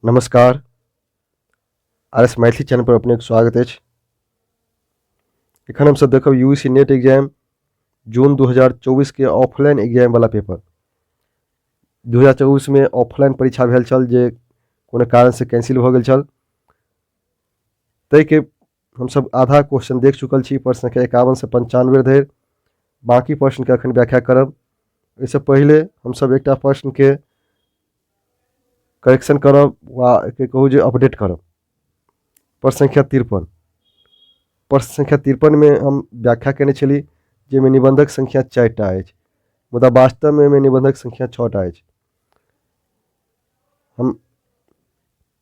नमस्कार, R S Maithili channel पर अपनेक स्वागत अछि। एखन हमसब देखब U C NET exam जून 2024 के ऑफलाइन एग्जाम वाला पेपर। 2024 में ऑफलाइन परीक्षा भेल छल जे कोनो कारण से कैंसिल भऽ गेल छल, ताहिके हमसब आधा क्वेश्चन देख चुकल छी, प्रश्न संख्या 51 से 95 धरि। बाँकी प्रश्नके एखन व्याख्या करब। एहिसँ पहिले हमसब एकटा प्रश्नके करेक्शन करब वा के कहू जे अपडेट करब। प्रश्न संख्या 53, प्रश्न संख्या 53 मे हम व्याख्या केने छली जाहिमे निबंधक संख्या 4टा अछि, मुदा वास्तवमे एहिमे निबंधक संख्या 6टा अछि। हम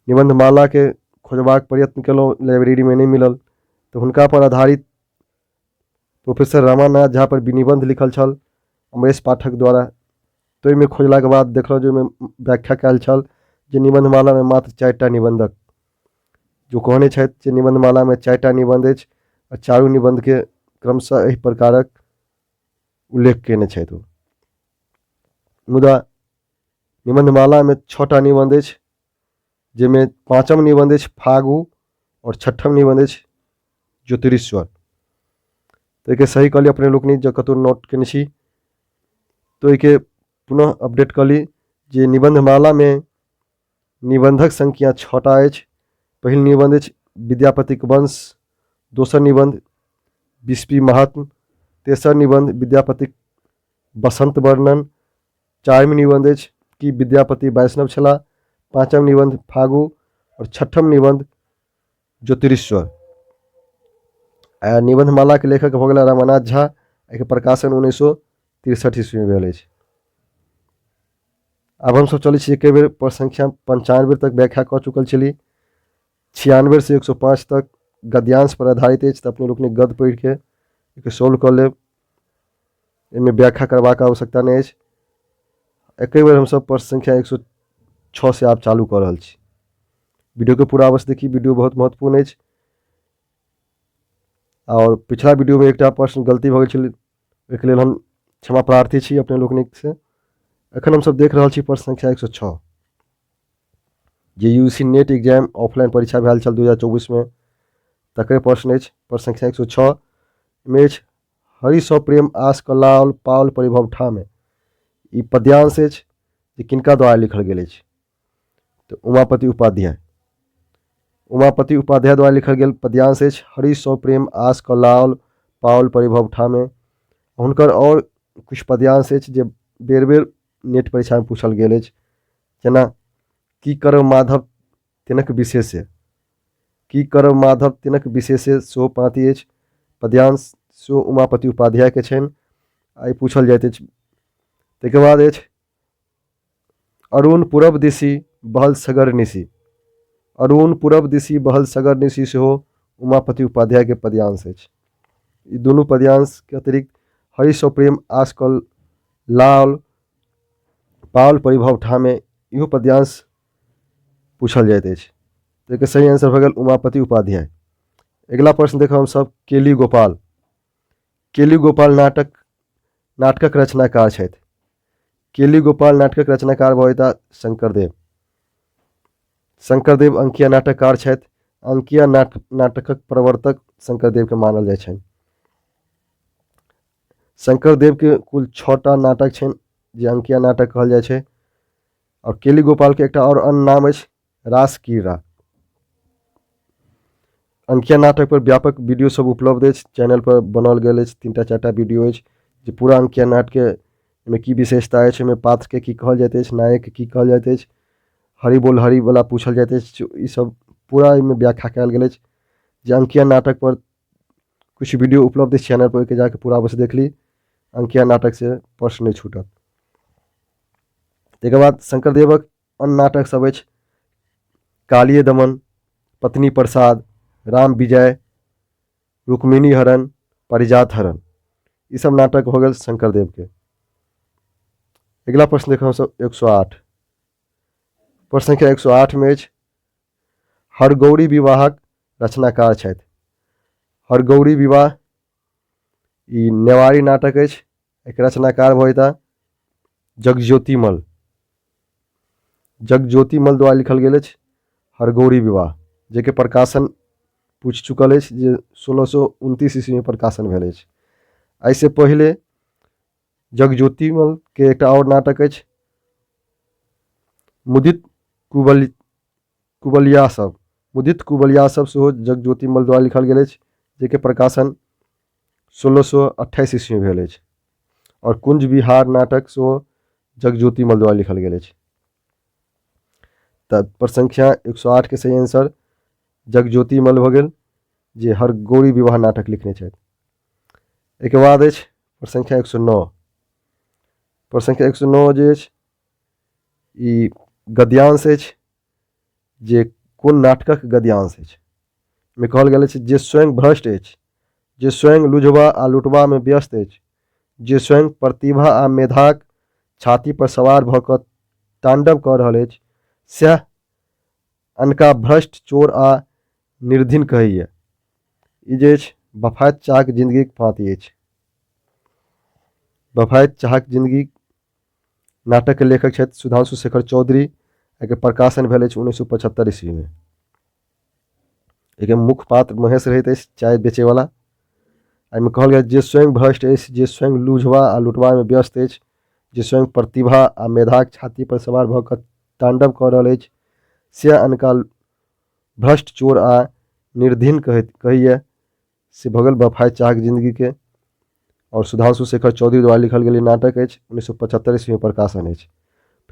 निबंधमालाके खोजबाक प्रयत्न केलहुँ, लाइब्रेरीमे नहि मिलल, तऽ हुनका पर आधारित प्रोफेसर रमानाथ झा पर निबन्ध लिखल छल अमरेश पाठक द्वारा, तऽ ओहिमे खोजलाके बाद देखलहुँ जे ओहिमे व्याख्या कयल छल जे निबन्धमालामे मात्र 4टा निबन्धक जो कहने छथि जे निबन्धमालामे 4टा निबन्ध अछि आ चारू निबन्धके क्रमशः एहि प्रकारक उल्लेख कयने छथि ओ। मुदा निबन्धमालामे 6टा निबन्ध अछि, जाहिमे 5म निबन्ध अछि फागु आओर 6म निबन्ध अछि ज्योतिरीश्वर। तऽ एहिके सही कऽ ली अपने लोकनि, जँ कतहु नोट केने छी तऽ ओहिके पुनः अपडेट कऽ ली जे निबन्धमालामे निबन्धक संख्या 6टा अछि। पहिल निबन्ध अछि विद्यापतिक वंश, दोसर निबन्ध बिस्पी महात्म, तेसर निबन्ध विद्यापतिक बसंत वर्णन, चारिम निबन्ध अछि कि विद्यापति वैष्णव छलाह, पाँचम निबन्ध फागु आओर छठम निबन्ध ज्योतिरीश्वर। आ निबन्धमालाके लेखक भऽ गेला रमानाथ झा। एहिके प्रकाशन 1963 ईस्वीमे भेल अछि। आब हमसभ चलै छी एके बेर पर संख्या 95 तक व्याख्या कऽ चुकल छली। 96 से 105 तक गद्यांश पर आधारित अछि, तऽ अपने लोकनि गद्य पढ़िके एहिके सॉल्व कऽ लेब, एहिमे व्याख्या करबाक आवश्यकता नहि अछि। एके बेर हमसभ प्रश्न संख्या 106 से आब चालू कऽ रहल छी। वीडियोके पूरा अवश्य देखी, वीडियो बहुत महत्वपूर्ण अछि। आओर पिछला वीडियोमे एकटा प्रश्न गलती भऽ गेल छल, ओहिके लेल हम क्षमा प्रार्थी छी अपने लोकनिक से। एखन हमसभ देख रहल छी प्रश्न संख्या 106 जे U C NET exam offline परीक्षा भेल छल 2024 मे, तकरे प्रश्न अछि। प्रश्न संख्या 106 मे अछि हरि सौ प्रेम आस क लाल पावल परिभव ठामे। ई पद्यांश अछि जे किनका द्वारा लिखल गेल अछि? तऽ उमापति उपाध्याय। उमापति उपाध्याय द्वारा लिखल गेल पद्यांश अछि हरि सौ प्रेम आस क लाल पावल परिभव ठामे। हुनकर आओर किछु पद्यांश अछि जे बेर बेर नेट परीक्षामे पूछल गेल अछि, जेना की करब माधव तिनक विशेषे, की करब माधव तिनक विशेषे सेहो पाँति अछि। पद्यांश सेहो उमापति उपाध्यायके छनि, आ ई पूछल जाइत अछि। ताहिके बाद अछि अरुण पूरब दिशि बहल सगर निशि, अरुण पूरब दिशि बहल सगर निशि सेहो उमापति उपाध्यायके पद्यांश अछि। ई दुनू पद्यांशके अतिरिक्त हरि सौ प्रेम आसकल लाल पावल परिभव ठामे इहो पद्यांश पूछल जाइत अछि। तऽ एकर सही आंसर भऽ गेल उमापति उपाध्याय। अगिला प्रश्न देखब हमसभ केली गोपाल। केली गोपाल नाटकक रचनाकार छथि। केली गोपाल नाटकक रचनाकार भऽ जेताह शंकरदेव। शंकरदेव अंकिया नाटककार छथि। अंकिया नाटकक प्रवर्तक शंकरदेवके मानल जाइ छनि। शंकरदेवके कुल 6टा नाटक छनि जे अंकिया नाटक कहल जाइ छै। आओर केली गोपालके एकटा आओर अन्य नाम अछि रासक्रीड़ा। अंकिया नाटक पर व्यापक वीडियो सब उपलब्ध अछि, चैनल पर बनाओल गेल अछि, 3टा 4टा वीडियो अछि जे पूरा अंकिया नाटके एहिमे की विशेषता अछि, एहिमे पात्रके की कहल जाइत अछि, नायकके की कहल जाइत अछि, हरि बोल हरि वाला पूछल जाइत अछि, ई सब पूरा एहिमे व्याख्या कयल गेल अछि जे अंकिया नाटक पर किछु वीडियो उपलब्ध अछि चैनल पर, ओहिके जाके पूरा अवश्य देख ली, अंकिया नाटक से प्रश्न नहि छूटत। ताहिके बाद शंकरदेवक अन्य नाटक सब अछि कालिय दमन, पत्नी प्रसाद, राम विजय, रुक्मिणी हरण, पारिजात हरण, ई सब नाटक हो गेल शंकरदेव के। अगिला प्रश्न देखब हमसब 108। प्रश्न संख्या 108 में अछि हरगौरी विवाहक रचनाकार छथि। हरगौरी विवाह ई नेवारी नाटक अछि, एक रचनाकार भऽ जेताह जगज्योतिमल। जगज्योतिमल द्वारा लिखल गेल अछि हरगौरी विवाह, जाहिके प्रकाशन पूछि चुकल अछि जे 1629 ईस्वीमे प्रकाशन भेल अछि। एहिसँ पहिले जगज्योतिमलके एकटा आओर नाटक अछि मुदित कुबल कुबलिया सब, मुदित कुबलिया सब सेहो जगज्योतिमल द्वारा लिखल गेल अछि, जाहिके प्रकाशन 1628 ईस्वीमे भेल अछि। आओर कुंज विहार नाटक सेहो जगज्योतिमल द्वारा लिखल गेल अछि। तऽ प्रश्न संख्या 108 के सही आंसर जगज्योतिमल भऽ गेल, जे हरगौरी विवाह नाटक लिखने छथि। एहिके बाद अछि प्रश्न संख्या 109। प्रश्न संख्या 109 जे अछि ई गद्यांश अछि, जे कोन नाटकक गद्यांश अछि। एहिमे कहल गेल अछि जे स्वयं भ्रष्ट अछि, जे स्वयं लुझबा आ लुटबामे व्यस्त अछि, जे स्वयं प्रतिभा आ मेधाक छाती पर सवार भऽ कऽ तांडव कऽ रहल अछि, सएह अनका भ्रष्ट, चोर आ निर्धीन कहैए। ई जे अछि बफाइत चाहक जिन्दगीक पाँति अछि। बफाइत चाहक जिन्दगी नाटकके लेखक छथि सुधांशु शेखर चौधरी। एकर प्रकाशन भेल अछि 1975 ईस्वीमे। एकर मुख्य पात्र महेश रहैत अछि, चाय बेचैवला। एहिमे कहल गेल जे स्वयं भ्रष्ट अछि, जे स्वयं लूझबा आ लुटबामे व्यस्त अछि, जे स्वयं प्रतिभा आ मेधाक छाती पर सवार भऽ कऽ तांडव कऽ रहल अछि, से अनका भ्रष्ट, चोर आ निर्धीन कहैत कहैए। से भऽ गेल बफाइ चाहक जिन्दगीके। आओर सुधांशु शेखर चौधरी द्वारा लिखल गेल ई नाटक अछि, 1975 ईस्वीमे प्रकाशन अछि।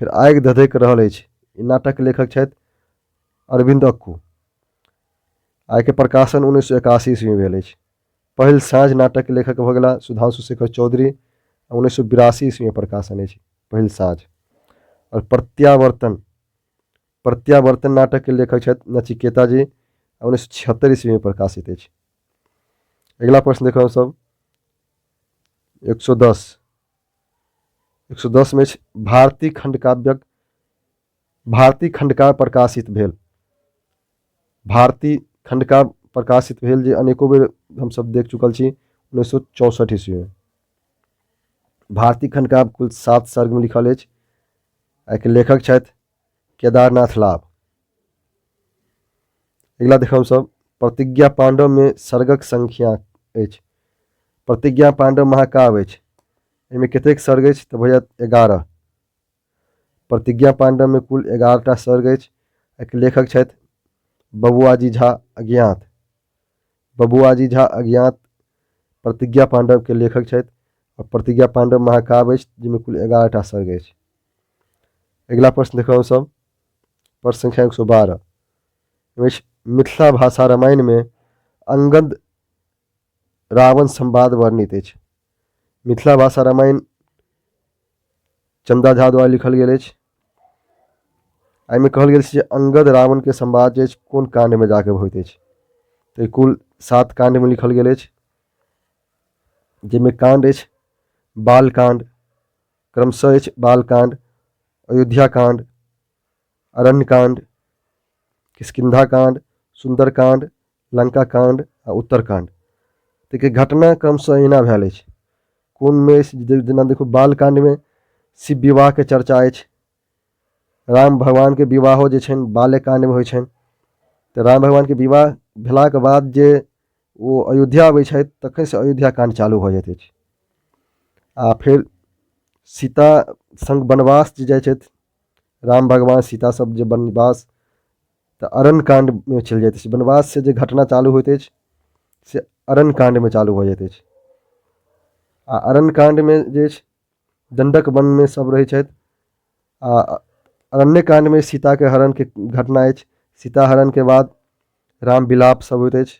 फेर आगि धधकि रहल अछि, ई नाटकके लेखक छथि अरविन्द अक्कू। आइके प्रकाशन 1981 ईस्वीमे भेल अछि। पहिल साँझ नाटकके लेखक भऽ गेला सुधांशु शेखर चौधरी, 1982 ईस्वीमे प्रकाशन अछि पहिल साँझ। आओर प्रत्यावर्तन, प्रत्यावर्तन नाटकके लेखक छथि नचिकेता जी, 1976 ईस्वीमे प्रकाशित अछि। अगिला प्रश्न देखब सब 110। 110 मे अछि भारती खंडकाव्यक, भारती खंडकाव्य प्रकाशित भेल। भारती खंडकाव्य प्रकाशित भेल जे अनेको बेर हमसब देख चुकल छी 1964 ईस्वीमे। भारती खंडकाव्य कुल 7 सर्गमे लिखल अछि। एहिके लेखक छथि केदारनाथ लाभ। अगिला देखब हमसब प्रतिज्ञा पांडव में सर्गक संख्या अछि। प्रतिज्ञा पांडव महाकाव्य अछि, एहिमे कतेक सर्ग अछि तऽ भऽ जायत 11। प्रतिज्ञा पांडव में कुल 11टा सर्ग अछि। एहिके लेखक छथि बबुआजी झा अज्ञात। बबुआजी झा अज्ञात प्रतिज्ञा पांडव के लेखक छथि और प्रतिज्ञा पांडव महाकाव्य अछि जाहिमे कुल 11टा सर्ग अछि। अगिला प्रश्न देखब हमसब प्रश्न संख्या 112। मिथिला भाषा रामायण में अंगद रावण संवाद वर्णित अछि। मिथिला भाषा रामायण चंदा झा द्वारा लिखल गेल अछि। एहिमे कहल गेल छै जे अंगद रावण के संवाद जे अछि कोन कांड में जाके होइत अछि, तऽ कुल 7 कांड में लिखल गेल अछि, जाहिमे कांड अछि बालकांड, क्रमशः अछि बालकांड, अयोध्या कांड, अरण्य कांड, किष्किंधा कांड, सुंदरकांड, लंका कांड आ उत्तरकांड। तऽ घटना क्रमशः एना भेल अछि। कोनमे अछि, जेना देखू बालकांडमे शिव विवाहके चर्चा अछि, राम भगवानके विवाहो जे छनि बाल्यकांडमे होइ छनि। तऽ राम भगवानके विवाह भेलाके बाद जे ओ अयोध्या अबै छथि तखनसँ अयोध्या काण्ड चालू भऽ जाइत अछि। आ फेर सीता सङ्ग वनवास जे जाइ छथि राम भगवान सीता सब जे वनवास, तऽ अरण्य काण्डमे चलि जाइत अछि। वनवाससँ जे घटना चालू होइत अछि से अरण्य काण्डमे चालू भऽ जाइत अछि। आ अरण्य काण्डमे जे अछि दण्डक वनमे सब रहै छथि। आ अरण्य काण्डमे सीताके हरणके घटना अछि। सीता हरणके बाद राम विलाप सब होइत अछि।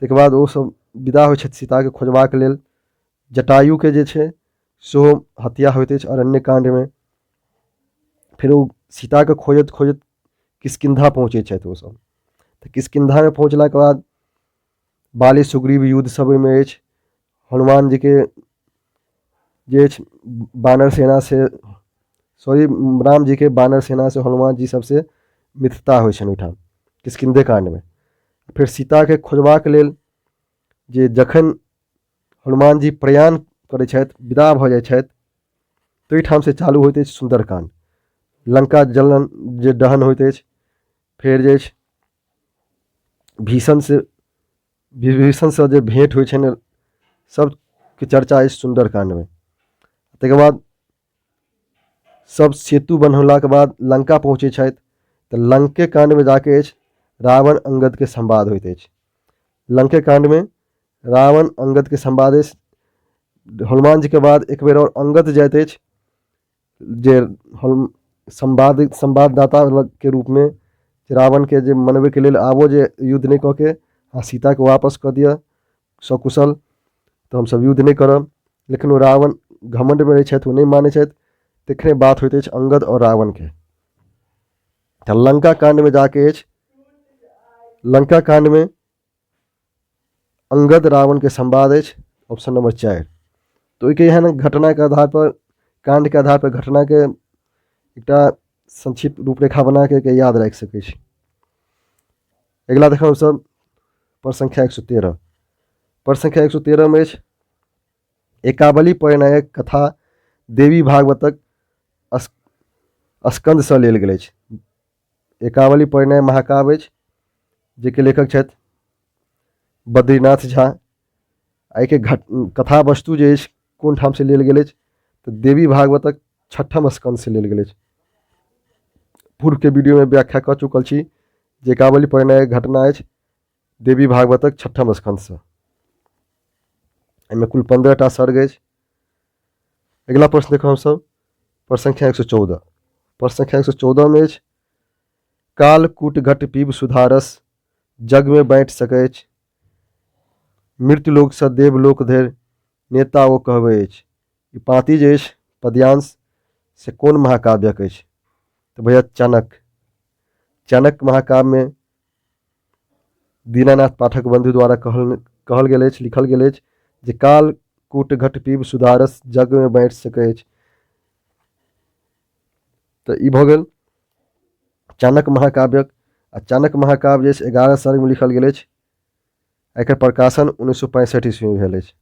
ताहिके बाद ओ सब विदा होइ छथि सीताके खोजबाक लेल। जटायुके जे छै सेहो हत्या होइत अछि अरण्य काण्डमे। फेर ओ सीताके खोजैत खोजैत किष्किन्धा पहुँचै छथि ओसभ। तऽ किष्किन्धामे पहुँचलाके बाद बाली सुग्रीव युद्ध सब ओहिमे अछि। हनुमान जीके जे अछि बानर सेना से सॉरी राम जीके बानर सेना से हनुमान जी सबसे मित्रता होइ छनि ओहिठाम किष्किन्धे काण्डमे। फेर सीताके खोजबाक लेल जे जखन हनुमान जी प्रयाण करै छथि, विदा भऽ जाइ छथि, ताहिठामसँ चालू होइत अछि सुन्दरकाण्ड। लंका जलन जे दहन होइत अछि, फेर जे अछि भीषणसँ विभीषणसँ जे भेँट होइ छनि सबके चर्चा अछि सुन्दरकाण्डमे। ताहिके बाद सब सेतु बनौलाके बाद लङ्का पहुँचै छथि तऽ लङ्के काण्डमे जाके अछि रावण अङ्गदके संवाद होइत अछि। लङ्के काण्डमे रावण अङ्गदके संवाद अछि। हनुमान जीके बाद एक बेर आओर अङ्गद जाइत अछि जे हम संवाददाता के रूपमे रावणके जे मनबैके लेल आबो जे युद्ध नहि कऽ के अहाँ सीताके वापस कऽ दिअ सकुशल, तऽ हमसभ युद्ध नहि करब। लेकिन ओ रावण घमण्डमे रहै छथि, ओ नहि मानै छथि। तखने बात होइत अछि अङ्गद आओर रावणके। तऽ लङ्का काण्डमे जाके अछि, लङ्का काण्डमे अङ्गद रावणके संवाद अछि, ऑप्शन नंबर 4। तऽ ओहिके एहन घटनाके आधारपर, काण्डके आधारपर घटनाके एकटा संक्षिप्त रूपरेखा बनाके एहिके याद राखि सकै छी। अगिला देखब हमसभ प्रश्न संख्या 113। प्रश्न संख्या 113 मे अछि एकावली परिणयक कथा देवी भागवतक स्कंदसँ लेल गेल अछि। एकावली परिणय महाकाव्य अछि जाहिके लेखक छथि बद्रीनाथ झा। एहिके कथा वस्तु जे अछि कोन ठामसँ लेल गेल अछि तऽ देवी भागवतक छठम स्कंदसँ लेल गेल अछि। पूर्वके वीडियोमे व्याख्या कऽ चुकल छी जे एकावली परिणयक घटना अछि देवी भागवतक छठम स्कंदसँ। एहिमे कुल 15टा सर्ग अछि। अगिला प्रश्न देखब हमसभ प्रश्न संख्या 114। प्रश्न संख्या 114 मे अछि काल कूट घट पीब सुधारस जगमे बाँटि सकैछ, मृत्युलोकसँ देवलोक धरि नेता ओ कहबै अछि। ई पाँति जे अछि पद्यांश से कोन महाकाव्यक अछि? तऽ भैया चाणक्य। चाणक्य महाकाव्यमे दीनानाथ पाठक बंधु द्वारा कहल कहल गेल अछि, लिखल गेल अछि जे काल कूट घट पीब सुधारस जगमे बाँटि सकैछ। तऽ ई भऽ गेल चाणक्य महाकाव्यक। आ चाणक्य महाकाव्य जे 11 सर्गमे लिखल गेल अछि, एकर प्रकाशन 1965 ईस्वीमे भेल अछि।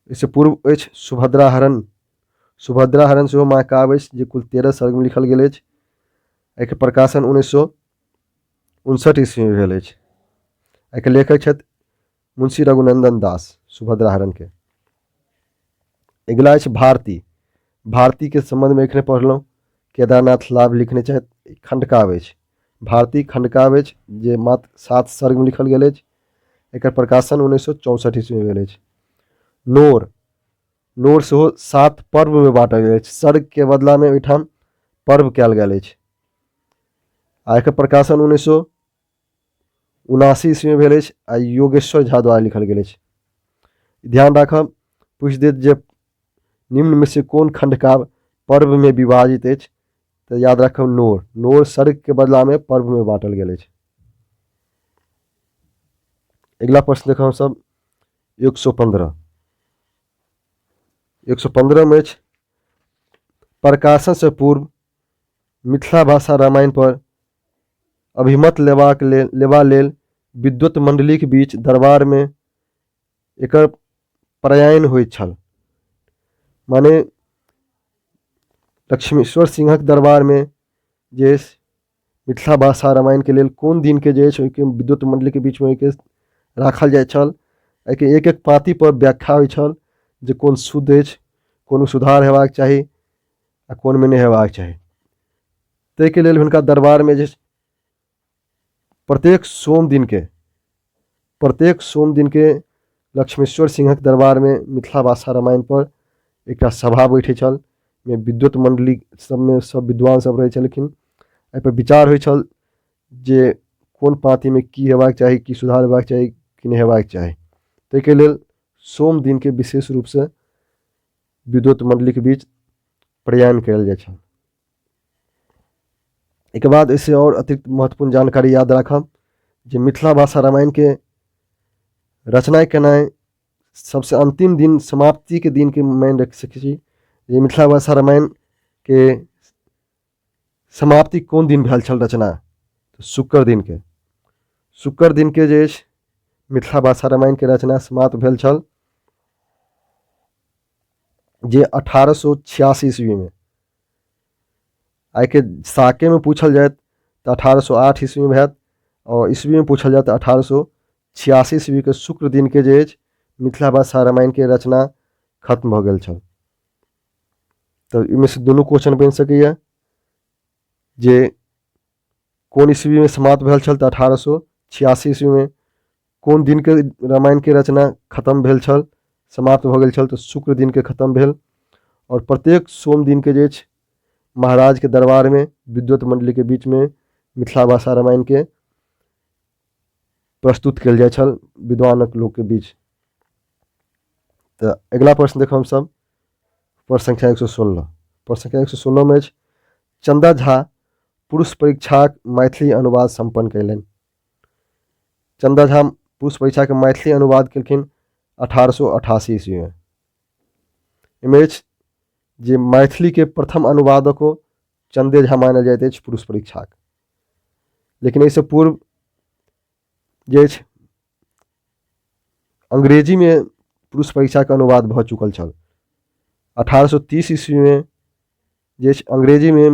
एहिसँ पूर्व अछि सुभद्राहरण। सुभद्राहरण सेहो महाकाव्य अछि जे कुल 13 सर्गमे लिखल गेल अछि। एहिके प्रकाशन 1959 ईस्वीमे भेल अछि। एहिके लेखक छथि मुंशी रघुनंदन दास सुभद्राहरणके। अगिला अछि भारती। भारतीके सम्बन्धमे एखने पढ़लहुँ, केदारनाथ लाभ लिखने छथि। खण्डकाव्य अछि भारती, खण्डकाव्य अछि जे मात्र 7 सर्गमे लिखल गेल अछि। एकर प्रकाशन 1964 ईस्वीमे भेल अछि। नोर, नोर सेहो 7 पर्वमे बाँटल गेल अछि। सर्गके बदलामे ओहिठाम पर्व कयल गेल अछि। आ एकर प्रकाशन 1979 ईस्वीमे भेल अछि आ योगेश्वर झा द्वारा लिखल गेल अछि। ध्यान राखब, पूछि देत जे निम्नमे से कोन खण्डकाव्य पर्वमे विभाजित अछि, तऽ याद राखब नोर। नोर सर्गके बदलामे पर्वमे बाँटल गेल अछि। अगिला प्रश्न देखब हमसभ 115। 115 मे अछि प्रकाशनसँ पूर्व मिथिला भाषा रामायण पर अभिमत लेबा लेल विद्वत मंडलीक बीच दरबारमे एकर प्रयाण होइत छल। माने लक्ष्मीश्वर सिंहक दरबारमे जे मिथिला भाषा रामायणके लेल कोन दिनके जे अछि ओहिके विद्वत मण्डलीके बीचमे ओहिके राखल जाइ छल। एहिके एक एक पाँतिपर व्याख्या होइ छल जे कोन शुद्ध अछि, कोन सुधार हेबाक चाही आ कोनमे नहि हेबाक चाही। ताहिके लेल हुनका दरबारमे जे प्रत्येक सोम दिनके लक्ष्मेश्वर सिंहक दरबारमे मिथिला भाषा रामायणपर एकटा सभा बैठै छल। मे विद्वत मण्डली सबमे सब विद्वान सब रहै छलखिन। एहिपर विचार होइ छल जे कोन पाँतिमे की हेबाक चाही, की सुधार हेबाक चाही, की नहि हेबाक चाही। ताहिके लेल सोम दिनके विशेष रूपसँ विद्वत मण्डलीके बीच प्रयाण कयल जाइ छल। एहिके बाद एहिसँ आओर अतिरिक्त महत्वपूर्ण जानकारी याद राखब जे मिथिला भाषा रामायणके रचना केनाइ सबसँ अन्तिम दिन समाप्तिके दिनके मानि रखि सकै छी जे मिथिला भाषा रामायणके समाप्ति कोन दिन भेल छल रचना, तऽ शुक्र दिनके। शुक्र दिनके जे अछि मिथिला भाषा रामायणके रचना समाप्त भेल छल जे 1886 ईस्वीमे। आइके साकेमे पूछल जायत तऽ 1808 ईस्वीमे हैत आओर ईस्वीमे पूछल जाय तऽ 1886 ईस्वीके शुक्र दिनके जे अछि मिथिला भाषा रामायणके रचना खत्म भऽ गेल छल। तऽ एहिमे से दुनू क्वेश्चन बनि सकैए जे कोन ईस्वीमे समाप्त भेल छल तऽ 1886 ईस्वीमे, कोन दिनके रामायणके रचना खत्म भेल छल, समाप्त भऽ गेल छल तऽ शुक्र दिनके खत्म भेल। आओर प्रत्येक सोम दिनके जे अछि महाराजके दरबारमे विद्वत मण्डलीके बीचमे मिथिला भाषा रामायणके प्रस्तुत कयल जाइ छल विद्वानक लोकके बीच। तऽ अगिला प्रश्न देखब हमसभ प्रश्न संख्या 116। प्रश्न संख्या 116मे अछि चन्दा झा पुरुष परीक्षाक मैथिली अनुवाद सम्पन्न कयलनि। चन्दा झा पुरुष परीक्षाके मैथिली अनुवाद केलखिन 1888 ईस्वीमे। एहिमे अछि जे मैथिलीके प्रथम अनुवादको चन्दे झा मानल जाइत अछि पुरुष परीक्षाक, लेकिन एहिसँ पूर्व जे अछि अंग्रेजीमे पुरुष परीक्षाके अनुवाद भऽ चुकल छल। 1830 ईस्वीमे जे अछि अंग्रेजीमे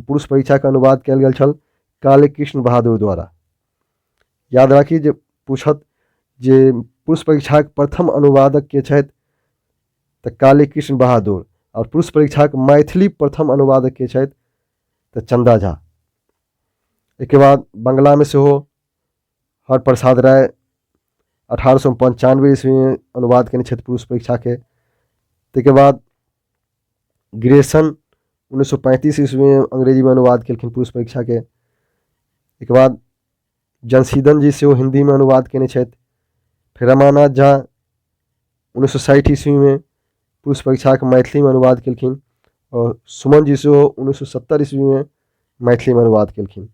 पुरुष परीक्षाके अनुवाद कयल गेल छल कालीकृष्ण बहादुर द्वारा। याद राखी जे पूछत जे पुरुष परीक्षाक प्रथम अनुवादक के छथि तऽ कालीकृष्ण बहादुर, आओर पुरुष परीक्षाक मैथिली प्रथम अनुवादक के छथि तऽ चन्दा झा। एहिके बाद बंगलामे सेहो हरप्रसाद राय 1895 ईस्वीमे अनुवाद कयने छथि पुरुष परीक्षाके। ताहिके बाद ग्रेसन 1935 ईस्वीमे अंग्रेजीमे अनुवाद केलखिन पुरुष परीक्षाके। एहिके बाद जनसीदन जी सेहो हिन्दीमे अनुवाद कयने छथि। फेर रमानाथ झा 1960 ईस्वीमे पुरुष परीक्षाके मैथिलीमे अनुवाद केलखिन आओर सुमन जी सेहो 1970 ईस्वीमे मैथिलीमे अनुवाद केलखिन।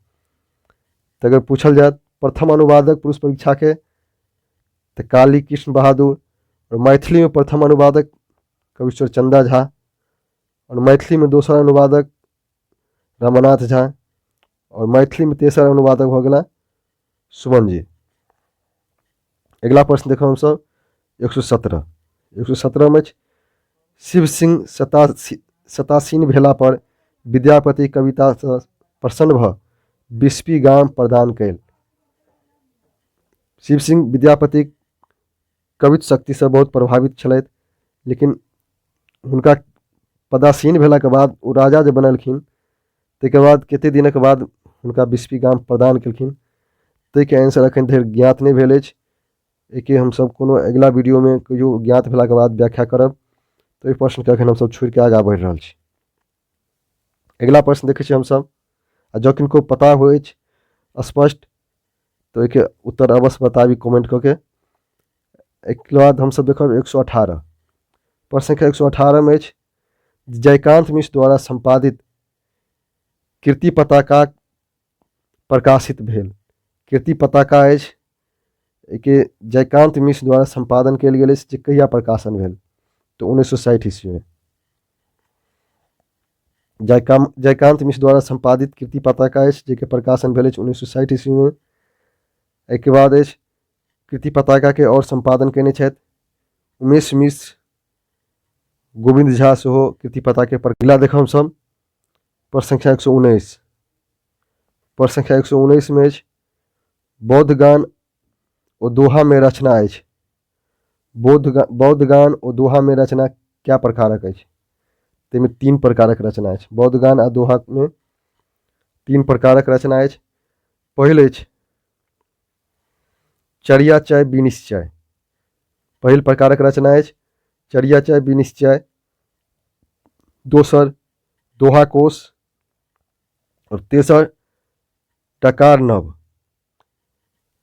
तऽ अगर पूछल जाय प्रथम अनुवादक पुरुष परीक्षाके तऽ काली कृष्ण बहादुर, आओर मैथिलीमे प्रथम अनुवादक कवीश्वर चन्दा झा, आओर मैथिलीमे दोसर अनुवादक रमानाथ झा, आओर मैथिलीमे तेसर अनुवादक भऽ गेला सुमन जी। अगिला प्रश्न देखब हमसभ 117। 117मे अछि शिव सिंह सतासीन भेला पर विद्यापति कवितासँ प्रसन्न भऽ बिस्पी गाम प्रदान कयल। शिव सिंह विद्यापतिक कवित्व शक्तिसँ बहुत प्रभावित छलथि, लेकिन हुनका पदासीन भेलाके बाद ओ राजा जे बनलखिन ताहिके बाद कतेक दिनक बाद हुनका बिस्पी गाम प्रदान केलखिन ताहिके आंसर एखन धरि ज्ञात नहि भेल अछि। एहिके हमसभ कोनो अगिला वीडियोमे कहियो ज्ञात भेलाके बाद व्याख्या करब। तऽ एहि प्रश्नके एखन हमसभ छोड़िके आगाँ बढ़ि रहल छी। अगिला प्रश्न देखै छी हमसभ, आ जँ किनको पता होइ अछि स्पष्ट तऽ ओहिके उत्तर अवश्य बताबी कमेंट कऽ के। एहिके बाद हमसभ देखब 118। प्रश्न संख्या 118मे अछि जयकांत मिश्र द्वारा सम्पादित कीर्ति पताका प्रकाशित भेल। कीर्ति पताका अछि एहिके जयकांत मिश्र द्वारा सम्पादन कयल गेल अछि जे कहिया प्रकाशन भेल तऽ 1960 ईस्वीमे। जयकांत मिश्र द्वारा सम्पादित कीर्ति पताका अछि जाहिके प्रकाशन भेल अछि 1960 ईस्वीमे। एहिके बाद अछि कीर्ति पताकाके आओर सम्पादन कयने छथि उमेश मिश्र, गोविन्द झा सेहो कीर्ति पताके पर। अगिला देखब हमसभ प्रश्न संख्या 119। प्रश्न संख्या 119मे अछि बौद्ध गान ओ दोहामे रचना अछि। बौद्ध गान ओ दोहामे रचना कए प्रकारक अछि? ताहिमे 3 प्रकारक रचना अछि। बौद्ध गान आ दोहामे 3 प्रकारक रचना अछि। पहिल अछि चर्याचय विनिश्चय। पहिल प्रकारक रचना अछि चर्याचय विनिश्चय। दोसर दोहा कोश और तेसर डकार नव।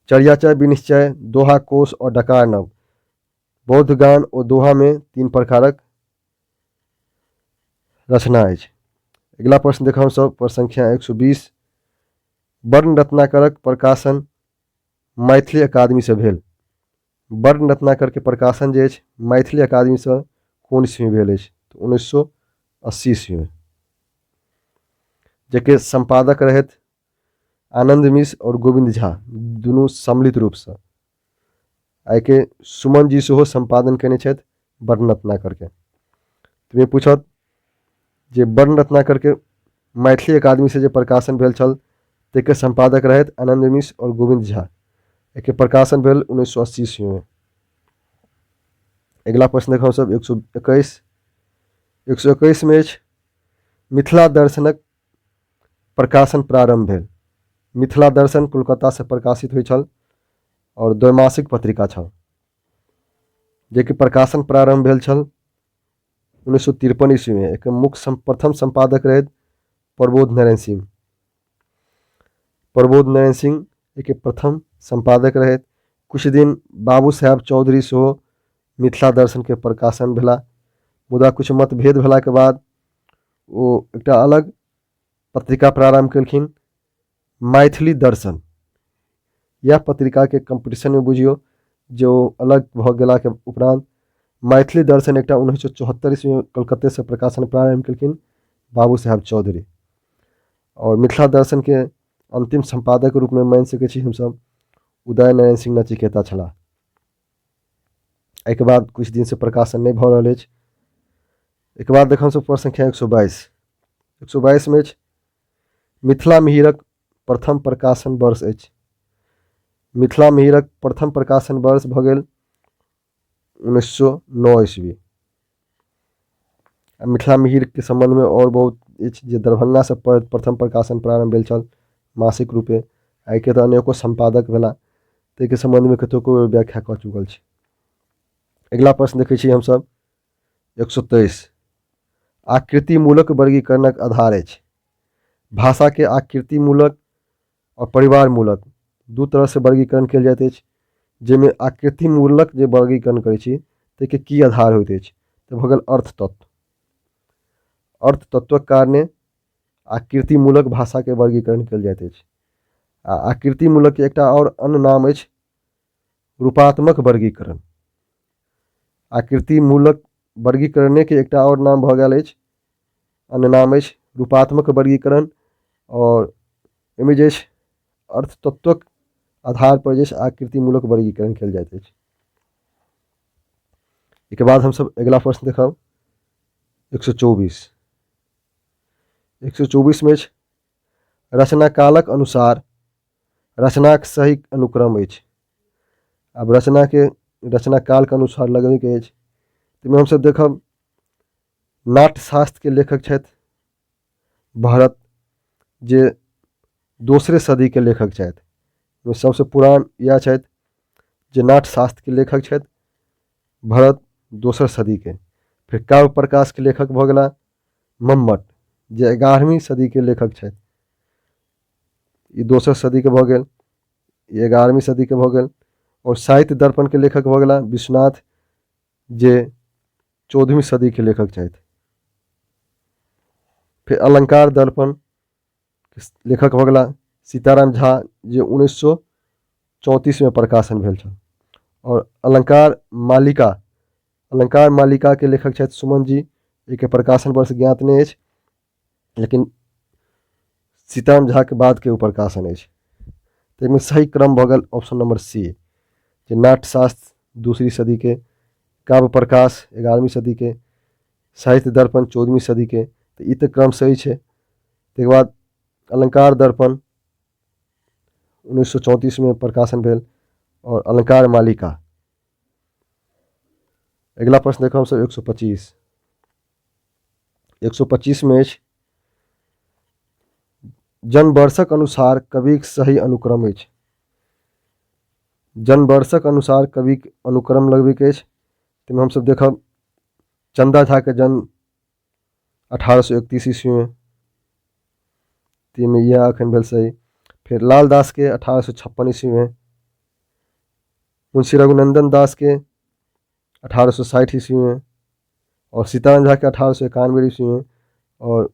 चर्याचय विनिश्चय, दोहा कोश और डकार नव। बौद्ध गान ओ दोहा में 3 प्रकारक रचना अछि। अगिला प्रश्न देखब सब प्रश्न संख्या 120। वर्ण रत्नाकरक प्रकाशन मैथिली अकादमी से भेल। वर्ण रत्नाकर के प्रकाशन जे अछि मैथिली अकादमी से कोन ईस्वी में भेल अछि? तऽ 1980 ईस्वी में, जाहिके सम्पादक रहथि आनंद मिश्र और गोविंद झा दुनू सम्मिलित रूपसँ। एहिके सुमन जी सेहो सम्पादन कयने छथि वर्ण रत्नाकरके। तऽ पूछत जे वर्ण रत्नाकरके मैथिली अकादमीसँ जे प्रकाशन भेल छल ताहिके सम्पादक रहथि आनन्द मिश्र आओर गोविन्द झा। एहिके प्रकाशन भेल 1980 ईस्वीमे। अगिला प्रश्न देखब हमसभ 121। 121मे अछि मिथिला दर्शनक प्रकाशन प्रारम्भ भेल। मिथिला दर्शन कोलकातासँ प्रकाशित होइत छल आओर द्वैमासिक पत्रिका छल, जेकि प्रकाशन प्रारम्भ भेल छल 1953 ईस्वीमे। एकर मुख्य प्रथम सम्पादक रहथि प्रबोध नारायण सिंह। प्रबोध नारायण सिंह एहिके प्रथम सम्पादक रहथि। किछु दिन बाबू साहेब चौधरी सेहो मिथिला दर्शनके प्रकाशन भेला, मुदा किछु मतभेद भेलाके बाद ओ एकटा अलग पत्रिका प्रारम्भ केलखिन, मैथिली दर्शन। इएह पत्रिकाके कम्पीटिशनमे बुझियौ जे ओ अलग भऽ गेलाके उपरान्त मैथिली दर्शन एकटा 1974 ईस्वीमे कलकत्तेसँ प्रकाशन प्रारम्भ केलखिन बाबू साहेब चौधरी। आओर मिथिला दर्शनके अन्तिम सम्पादक रूपमे मानि सकै छी हमसभ उदय नारायण सिंह नचिकेता छलाह। एहिके बाद किछु दिनसँ प्रकाशन नहि भऽ रहल अछि। एहिके बाद देखब हमसभ प्रश्न संख्या 122। 122मे अछि मिथिला मिहिरक प्रथम प्रकाशन वर्ष अछि। मिथिला मिहिरक प्रथम प्रकाशन वर्ष भऽ गेल 1909 ईस्वी। आ मिथिला मिहिरके सम्बन्धमे आओर बहुत अछि जे दरभंगासँ प्रथम प्रकाशन प्रारम्भ भेल छल मासिक रूपे। एहिके तऽ अनेको सम्पादक भेला, ताहिके सम्बन्धमे कतेको बेर व्याख्या कऽ चुकल छी। अगिला प्रश्न देखै छी हमसभ 123। आकृतिमूलक वर्गीकरणक आधार अछि। भाषाके आकृतिमूलक आओर परिवारमूलक दू तरहसँ वर्गीकरण कयल जाइत अछि, जाहिमे आकृतिमूलक जे वर्गीकरण करै छी ताहिके की आधार होइत अछि, तऽ भऽ गेल अर्थतत्व। अर्थतत्वक कारणे आकृतिमूलक भाषाके वर्गीकरण कयल जाइत अछि। आ आकृतिमूलक एकटा आओर अन्य नाम अछि रूपात्मक वर्गीकरण। आकृतिमूलक वर्गीकरणेके एकटा आओर नाम भऽ गेल अछि, अन्य नाम अछि रूपात्मक वर्गीकरण। आओर एहिमे जे अछि अर्थतत्वक आधार पर जे छै आकृतिमूलक वर्गीकरण कयल जाइत अछि। एहिके बाद हमसभ अगिला प्रश्न देखब 124। 124मे अछि रचनाकालक अनुसार रचनाक सही अनुक्रम अछि। आब रचनाके रचनाकालके अनुसार लगबैके अछि, ताहिमे हमसभ देखब नाट्यशास्त्रके लेखक छथि भरत, जे दोसरे सदीके लेखक छथि। ओहिमे सबसँ पुरान इएह छथि जे नाट्यशास्त्रके लेखक छथि भरत, दोसर सदीके। फेर काव्य प्रकाशके लेखक भऽ गेला मम्मट, जे 11वीं सदीके लेखक छथि। ई दोसर सदीके भऽ गेल, ई 11वीं सदीके भऽ गेल। आओर साहित्य दर्पणके लेखक भऽ गेला विश्वनाथ, जे 14वीं सदीके लेखक छथि। फेर अलंकार दर्पण लेखक भऽ गेला सीताराम झा, जे 1934मे प्रकाशन भेल छल। आओर अलंकार मालिका, अलंकार मालिकाके लेखक छथि सुमन जी, एहिके प्रकाशन वर्ष ज्ञात नहि अछि, लेकिन सीताराम झाके बादके ओ प्रकाशन अछि। ताहिमे सही क्रम भऽ गेल ऑप्शन नंबर सी, जे नाट्यशास्त्र दूसरी सदीके, काव्य प्रकाश 11वीं सदीके, साहित्य दर्पण 14वीं सदीके, तऽ ई तऽ क्रम सही छै। ताहिके बाद अलंकार दर्पण 1934मे प्रकाशन भेल आओर अलंकार मालिका। अगिला प्रश्न देखब हमसभ 125। 125मे अछि जनवर्षक अनुसार कविक सही अनुक्रम अछि। जनवर्षक अनुसार कविक अनुक्रम लगबैके अछि, ताहिमे हमसभ देखब चन्दा झाके जन्म 1831 ईस्वीमे, ताहिमे इएह एखन भेल सही। फेर लालदासके 1856 ईस्वीमे, मुंशी रघुनन्दन दासके 1860 ईस्वीमे, आओर सीताराम झाके 1891 ईस्वीमे, आओर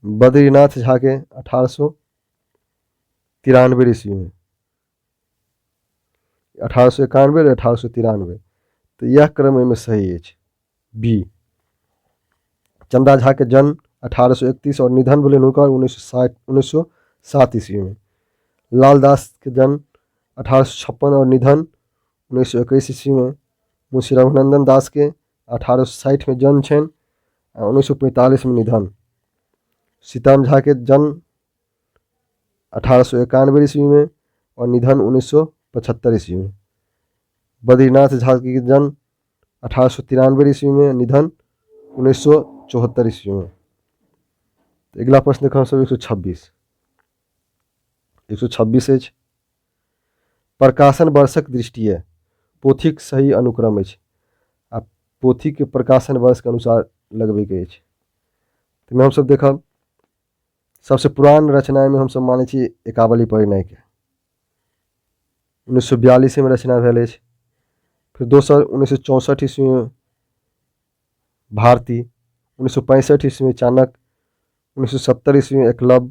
बद्रीनाथ झाके 1893 ईस्वीमे। 1891 आओर 1893, तऽ इएह क्रम एहिमे सही अछि बी। चन्दा झाके जन्म 1831 आओर निधन भेलनि हुनकर 1907 ईस्वीमे। लालदासके जन्म 1856 आओर निधन 1921 ईस्वीमे। मुंशी रघुनन्दन दासके 1860मे जन्म छनि आ 1945मे निधन। सीताराम झाके जन्म 1891 ईस्वीमे आओर निधन 1975 ईस्वीमे। बद्रीनाथ झा के जन्म 1893 ईस्वीमे, निधन 1974 ईस्वीमे। तऽ अगिला प्रश्न देखब हमसभ 126। 126 अछि, प्रकाशन वर्षक दृष्टिए पोथीक सही अनुक्रम अछि। आ पोथीके प्रकाशन वर्षके अनुसार लगबैके अछि। ताहिमे हमसभ देखब सबसँ पुरान रचनामे हमसभ मानै छी एकावली परिणयके, 1942मे रचना भेल अछि। फेर दोसर 1964 ईस्वीमे भारती, 1965 ईस्वीमे चाणक्य, 1970 ईस्वीमे एकलव्य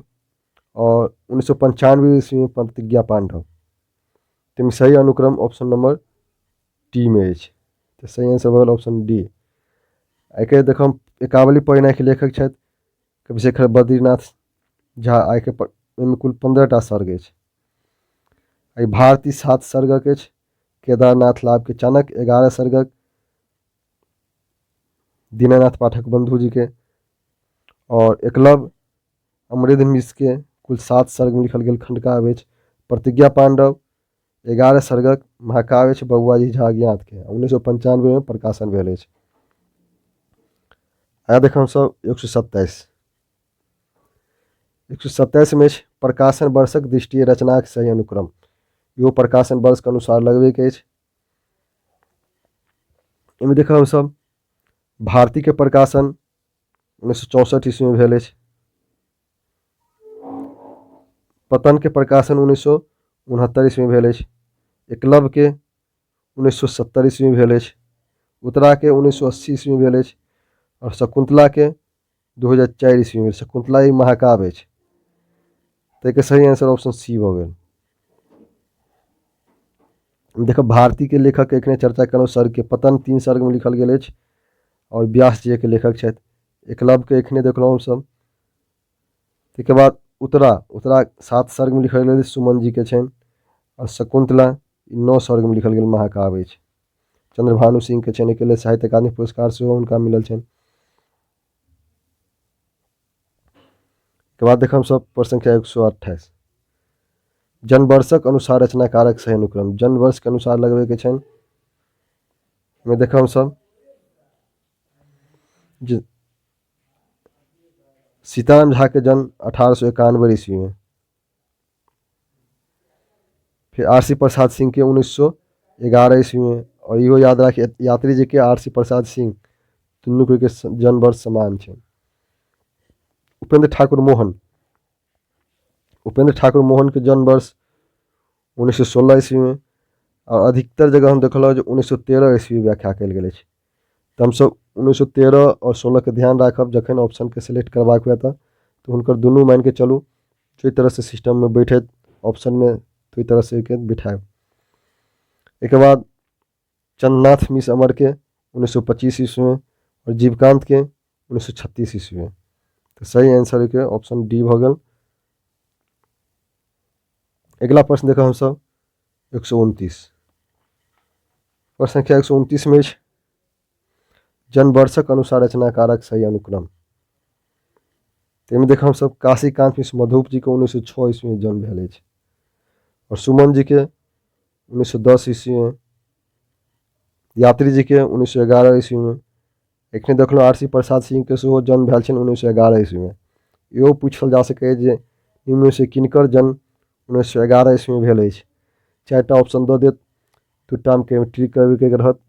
आओर 1995 ईस्वीमे प्रतिज्ञा पाण्डव। ताहिमे सही अनुक्रम ऑप्शन नंबर टी मे अछि। तऽ सही आंसर भऽ गेल ऑप्शन डी। एहिके देखब एकावली परिणयके लेखक छथि कविशेखर बद्रीनाथ झा। आइके ओहिमे कुल 15टा सर्ग अछि। एहि भारती 7 सर्गक अछि, केदारनाथ लाभके चाणक्य 11 सर्गक, दीनानाथ पाठक बंधुजीके, आओर एकलव्य अमरेन्द्र मिश्रके कुल 7 सर्गमे लिखल गेल खंडकाव्य अछि। प्रतिज्ञा पाण्डव 11 सर्गक महाकाव्य अछि बबुआजी झा अज्ञातके, 1995मे प्रकाशन भेल अछि। आइ देखब हमसभ 127। 127मे अछि प्रकाशन वर्षक दृष्टिए रचनाक सही अनुक्रम। इहो प्रकाशन वर्षके अनुसार लगबैके अछि। एहिमे देखब हमसभ भारतीके प्रकाशन 1964 ईस्वीमे भेल अछि। पतनके प्रकाशन 1969 ईस्वीमे भेल अछि। एकलव्यके 1970 ईस्वीमे भेल अछि। उत्तराके 1980 ईस्वीमे भेल अछि आओर शकुन्तलाके 2004 ईस्वीमे भेल। शकुन्तला ई महाकाव्य अछि। ताहिके सही आंसर ऑप्शन सी भऽ गेल। देखब भारतीके लेखक एखने चर्चा केलहुँ, सर्गके पतन 3 सर्गमे लिखल गेल अछि आओर व्यास जी के लेखक छथि। एकलव्यके एखने देखलहुँ हमसभ। ताहिके बाद उत्तरा, उत्तरा 7 सर्गमे लिखल गेल अछि, सुमन जीके छनि। आओर शकुन्तला ई 9 सर्गमे लिखल गेल महाकाव्य अछि, चंद्रभानु सिंहके छनि। एहिके लेल साहित्य अकादमी पुरस्कार सेहो हुनका मिलल छनि। के बाद देखब हमसभ प्रश्न संख्या 128। जनवर्षक अनुसार रचनाकारक सही अनुक्रम। जनवर्षके अनुसार लगबैके छनि। एहिमे देखब हमसभ जे सीताराम झाके जन्म 1891 ईस्वीमे, फिर आर सी प्रसाद सिंहके 1911 ईस्वीमे, आओर इहो याद राखी यात्री जीके आर सी प्रसाद सिंह दुनू कोइके जन्म वर्ष समान छै। उपेंद्र ठाकुर मोहन, उपेंद्र ठाकुर मोहनके जन्म वर्ष 1916 ईस्वीमे, आओर अधिकतर जगह हम देखलहुँ जे 1913 ईस्वी व्याख्या कयल गेल अछि। तऽ हमसभ 1913 आओर 16के ध्यान राखब जखन ऑप्शनके सेलेक्ट करबाक हुए तऽ हुनकर दुनू मानिके चलू जाहि तरहसँ सिस्टममे बैठत ऑप्शनमे ओहि तरहसँ ओहिके बैठायब। एहिके बाद चंद्रनाथ मिश्र अमरके 1925 ईस्वीमे आओर जीवकान्तके 1936 ईस्वीमे। तऽ सही आंसर ओहिके ऑप्शन डी भऽ गेल। अगिला प्रश्न देखब हमसभ 129। प्रश्न संख्या 129मे अछि जनवर्षक अनुसार रचनाकारक सही अनुक्रम। ताहिमे देखब हमसभ काशीकान्त मिश्र मधुप जीके 1906 ईस्वीमे जन्म भेल अछि आओर सुमन जीके 1910 ईस्वीमे, यात्री जीके 1911 ईस्वीमे। एखने देखलहुँ आर सी प्रसाद सिंहके सेहो जन्म भेल छनि 1911 ईस्वीमे। इहो पूछल जा सकैए जे निम्नमे किनकर जन्म 1911 ईस्वीमे भेल अछि। 4टा ऑप्शन दऽ देत, 2टामे ट्रिक करबैके रहत,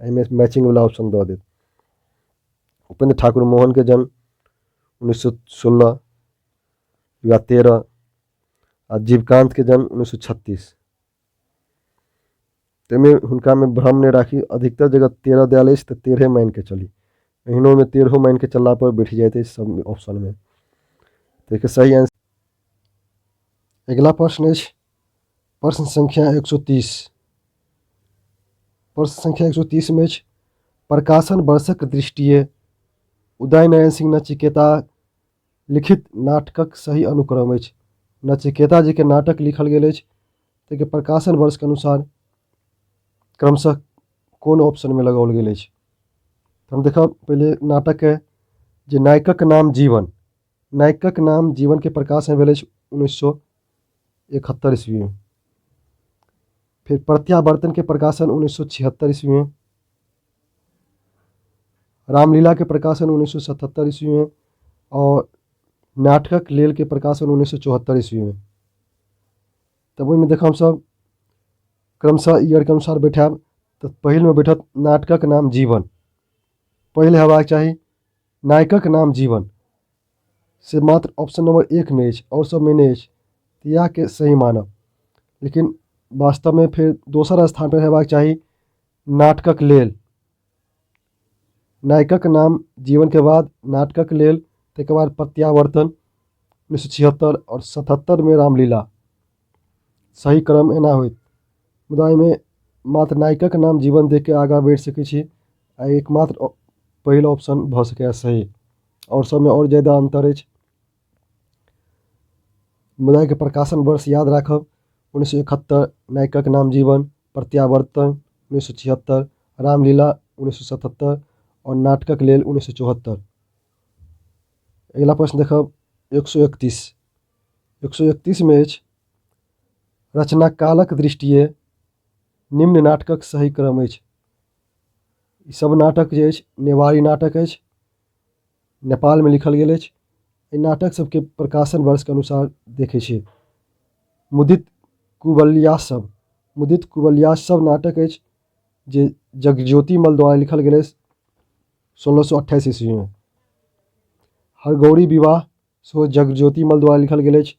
एहिमे मैचिंगवला ऑप्शन दऽ देत। उपेंद्र ठाकुर मोहनके जन्म 1916 या 13 आ जीवकान्तके जन्म 1936। ताहिमे हुनकामे भ्रम नहि राखी, अधिकतर जगह 13 देल अछि तऽ 13 मानिके चली, एहनोमे 13 मानिके चललापर बैठ जाइत अछि सब ऑप्शनमे। ताहिके सही आंसर। अगिला प्रश्न अछि प्रश्न संख्या 130। प्रश्न संख्या 130मे अछि प्रकाशन वर्षक दृष्टिए उदय नारायण सिंह नचिकेता लिखित नाटकक सही अनुक्रम अछि। नचिकेता जीके नाटक लिखल गेल अछि, ताहिके प्रकाशन वर्षके अनुसार क्रमशः कोन ऑप्शनमे लगाओल गेल अछि। हम देखब पहिले नाटकके जे नायकक नाम जीवन, नायकक नाम जीवनके प्रकाशन भेल अछि उन्नैस सए 71 ईस्वीमे। फेर प्रत्यावर्तनके प्रकाशन 1976 ईस्वीमे। रामलीलाके प्रकाशन 1977 ईस्वीमे आओर नाटकक लेल के प्रकाशन 1974 ईस्वीमे। तब ओहिमे देखब हमसभ क्रमशः ईयरके अनुसार बैठायब तऽ पहिलमे बैठत नाटकक नाम जीवन, पहिल हेबाक चाही नायकक नाम जीवन, से मात्र ऑप्शन नंबर 1 मे अछि आओर सबमे नहि अछि, तऽ इएहके सही मानब। लेकिन वास्तवमे फेर दोसर स्थान पर हेबाक चाही नाटकक लेल, नायकक नाम जीवनके बाद नाटकक लेल, ताहिके बाद प्रत्यावर्तन 1976 आओर 77 मे रामलीला। सही क्रम एना होइत, मुदा एहिमे मात्र नायकक नाम जीवन देख के आगाँ बढ़ि सकै छी आ एकमात्र पहिल ऑप्शन भऽ सकैए सही, आओर सबमे आओर ज्यादा अन्तर अछि। मुदा एहिके प्रकाशन वर्ष याद राखब 1971 नायकक नाम जीवन, प्रत्यावर्तन 1976, रामलीला 1977 आओर नाटकक लेल 1974। अगिला प्रश्न देखब 131। 131 मे अछि रचनाकालक दृष्टिए निम्न नाटकक सही क्रम अछि। ई सब नाटक जे अछि नेवारी नाटक अछि, नेपालमे लिखल गेल अछि। एहि नाटक सबके प्रकाशन वर्षके अनुसार देखै छी। मुदित कुवल्यासव, मुदित कुवल्यासव नाटक अछि जे जगज्योति मल्ल द्वारा लिखल गेल अछि 1628 ईस्वीमे। हरगौरी विवाह सेहो जगज्योति मल्ल द्वारा लिखल गेल अछि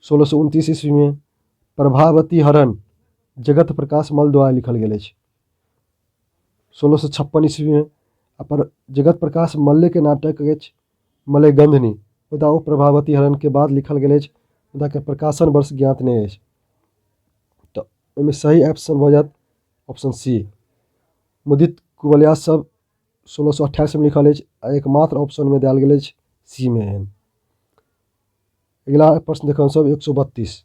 1629 ईस्वीमे। प्रभावती हरण जगत प्रकाश मल्ल द्वारा लिखल गेल अछि 1656 ईस्वीमे। आ पर जगत प्रकाश मल्लके नाटक अछि मलयगन्धिनी, मुदा ओ प्रभावती हरणके बाद लिखल गेल अछि, मुदा के प्रकाशन वर्ष ज्ञात नहि अछि। तऽ ओहिमे सही ऑप्शन भऽ जायत ऑप्शन सी। मुदित कुवल्या सब 1628मे लिखल अछि आ एकमात्र ऑप्शनमे देल गेल अछि सी मे एहन। अगिला प्रश्न देखब हमसभ 132।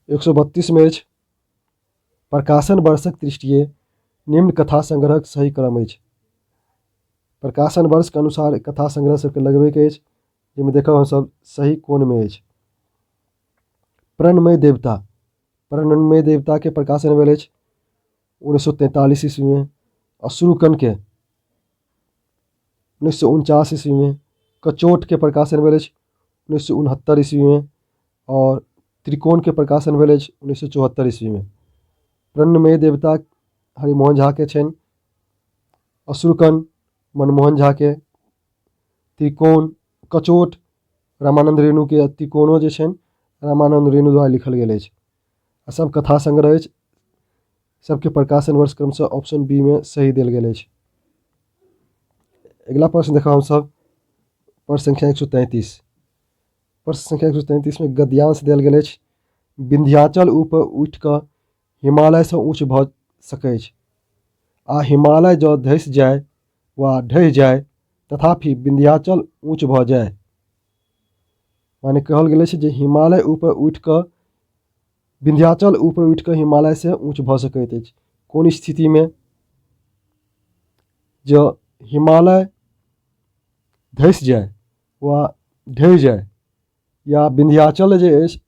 132 मे अछि प्रकाशन वर्षक दृष्टिए निम्न कथा संग्रहक सही क्रम अछि। प्रकाशन वर्षके अनुसार कथा संग्रह सबके लगबैके अछि, जाहिमे देखब हमसभ सही कोनमे अछि। प्रणमय देवता, प्रणमय देवताके प्रकाशन भेल अछि 1943 ईस्वीमे। अश्रुकणके 1949 ईस्वीमे। कचोटके प्रकाशन भेल अछि 1969 ईस्वीमे आओर त्रिकोणके प्रकाशन भेल अछि 1974 ईस्वीमे। प्रणमय देवता हरिमोहन झाके छनि, अश्रुकण मनमोहन झाके, त्रिकोण कचोट रामानन्द रेणुके, त्रिकोणो जे छनि रामानन्द रेणु द्वारा लिखल गेल अछि। आ सब कथा संग्रह अछि, सबके प्रकाशन वर्ष क्रमशः ऑप्शन बी मे सही देल गेल अछि। अगिला प्रश्न देखब हमसभ प्रश्न संख्या 133। प्रश्न संख्या 133 मे गद्यांश देल गेल अछि विंध्याचल ऊपर उठि कऽ हिमालयसँ ऊँच भऽ सकैछ आ हिमालय जँ धसि जाय वा ढहि जाय तथापि विंध्याचल ऊँच भऽ जाय। माने कहल गेल अछि जे हिमालय ऊपर उठि कऽ विंध्याचल ऊपर उठि कऽ हिमालयसँ ऊँच भऽ सकैत अछि, कोन स्थितिमे? जँ हिमालय धसि जाय वा ढहि जाय या विंध्याचल जे अछि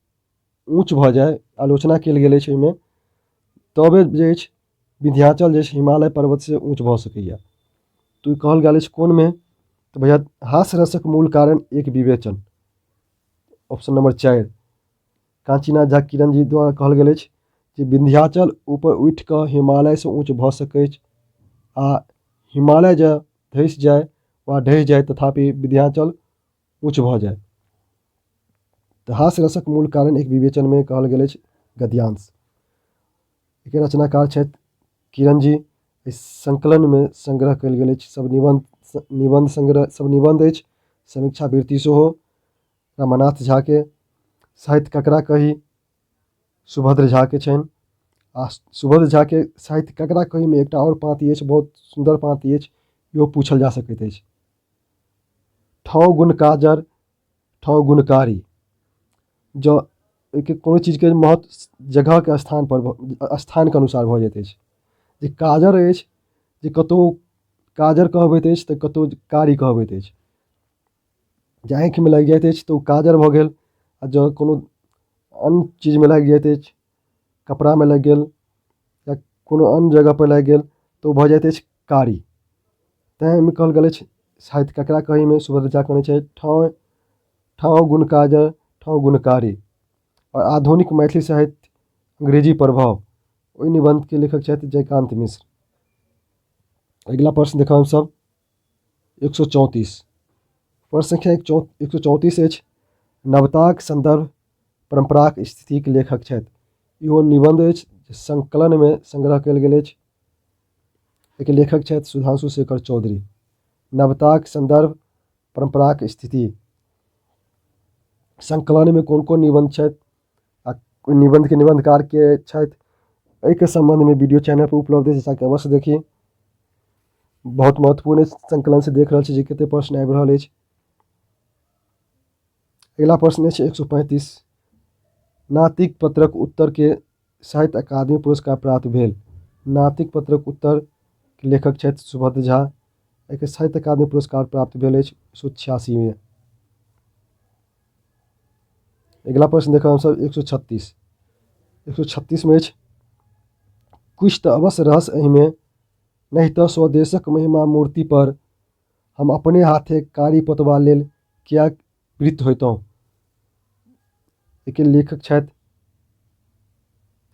ऊँच भऽ जाय, आलोचना कयल गेल अछि ओहिमे, तबे जे अछि विंध्याचल जे अछि हिमालय पर्वतसँ ऊँच भऽ सकैए। तऽ ई कहल गेल अछि कोनमे? तऽ भैया हास्य रसक मूल कारण एक विवेचन, ऑप्शन नंबर 4 काञ्चीनाथ झा किरण जी द्वारा कहल गेल अछि जे विंध्याचल ऊपर उठि कऽ हिमालयसँ ऊँच भऽ सकैछ आ हिमालय जँ धसि जाय वा ढहि जाय तथापि विंध्याचल ऊँच भऽ जाय। तऽ हास्य रसक मूल कारण एक विवेचनमे कहल गेल अछि गद्यांश। एकर रचनाकार छथि किरण जी। एहि संकलनमे संग्रह कयल गेल अछि सब निबन्ध, निबन्ध संग्रह सब निबन्ध अछि, समीक्षा वृत्ति सेहो रमानाथ झाके, साहित्य ककरा कही सुभद्र झाके छनि। आ सुभद्र झाके साहित्य ककरा कहीमे एकटा आओर पाँति अछि, बहुत सुन्दर पाँति अछि, इहो पूछल जा सकैत अछि। ठाँव गुण काजर ठाँव गुणकारी, जँ ओहिके कोनो चीजके महत्व जगहके स्थानपर स्थानके अनुसार भऽ जाइत अछि। जे काजर अछि जे कतहु काजर कहबैत अछि तऽ कतहु कारी कहबैत अछि। जे आँखिमे लागि जाइत अछि तऽ ओ काजर भऽ गेल आ जँ कोनो अन्य चीजमे लागि जाइत अछि, कपड़ामे लागि गेल या कोनो अन्य जगहपर लागि गेल तऽ ओ भऽ जाइत अछि कारी। तैँ एहिमे कहल गेल अछि साहित्य ककरा कहीमे सुभद्र झा कहने छथि ठाँव ठाँव गुण काजर ठाँव गुणकारी। आओर आधुनिक मैथिली साहित्य अंग्रेजी प्रभाव, ओहि निबन्धके लेखक छथि जयकान्त मिश्र। अगिला प्रश्न देखब हमसभ 134। प्रश्न संख्या 134 अछि, नवताक सन्दर्भ परम्पराक स्थितिक लेखक छथि। इहो निबन्ध अछि जे संकलनमे संग्रह कयल गेल अछि। एहिके लेखक छथि सुधांशु शेखर चौधरी। नवताक सन्दर्भ परम्पराक स्थिति संकलनमे कोन कोन निबन्ध छथि आ ओहि निबन्धके निबन्धकार के छथि, एहिके सम्बन्धमे वीडियो चैनल पर उपलब्ध अछि, जाके अवश्य देखी। बहुत महत्वपूर्ण अछि, संकलनसँ देख रहल छी जे कतेक प्रश्न आबि रहल अछि। अगिला प्रश्न अछि 135, नातिक पत्रक उत्तरके साहित्य अकादमी पुरस्कार प्राप्त भेल। नातिक पत्रक उत्तर के लेखक छथि सुभद्र झा। एहिके साहित्य अकादमी पुरस्कार प्राप्त भेल अछि 186मे। अगिला प्रश्न देखब हमसभ 136। 136मे अछि, किछु तऽ अवश्य रहस्य एहिमे, नहि तऽ स्वदेशक महिमा मूर्ति पर हम अपने हाथे कारी पोतबा लेल किएक वृत्त होइतहुँ। एहिके लेखक छथि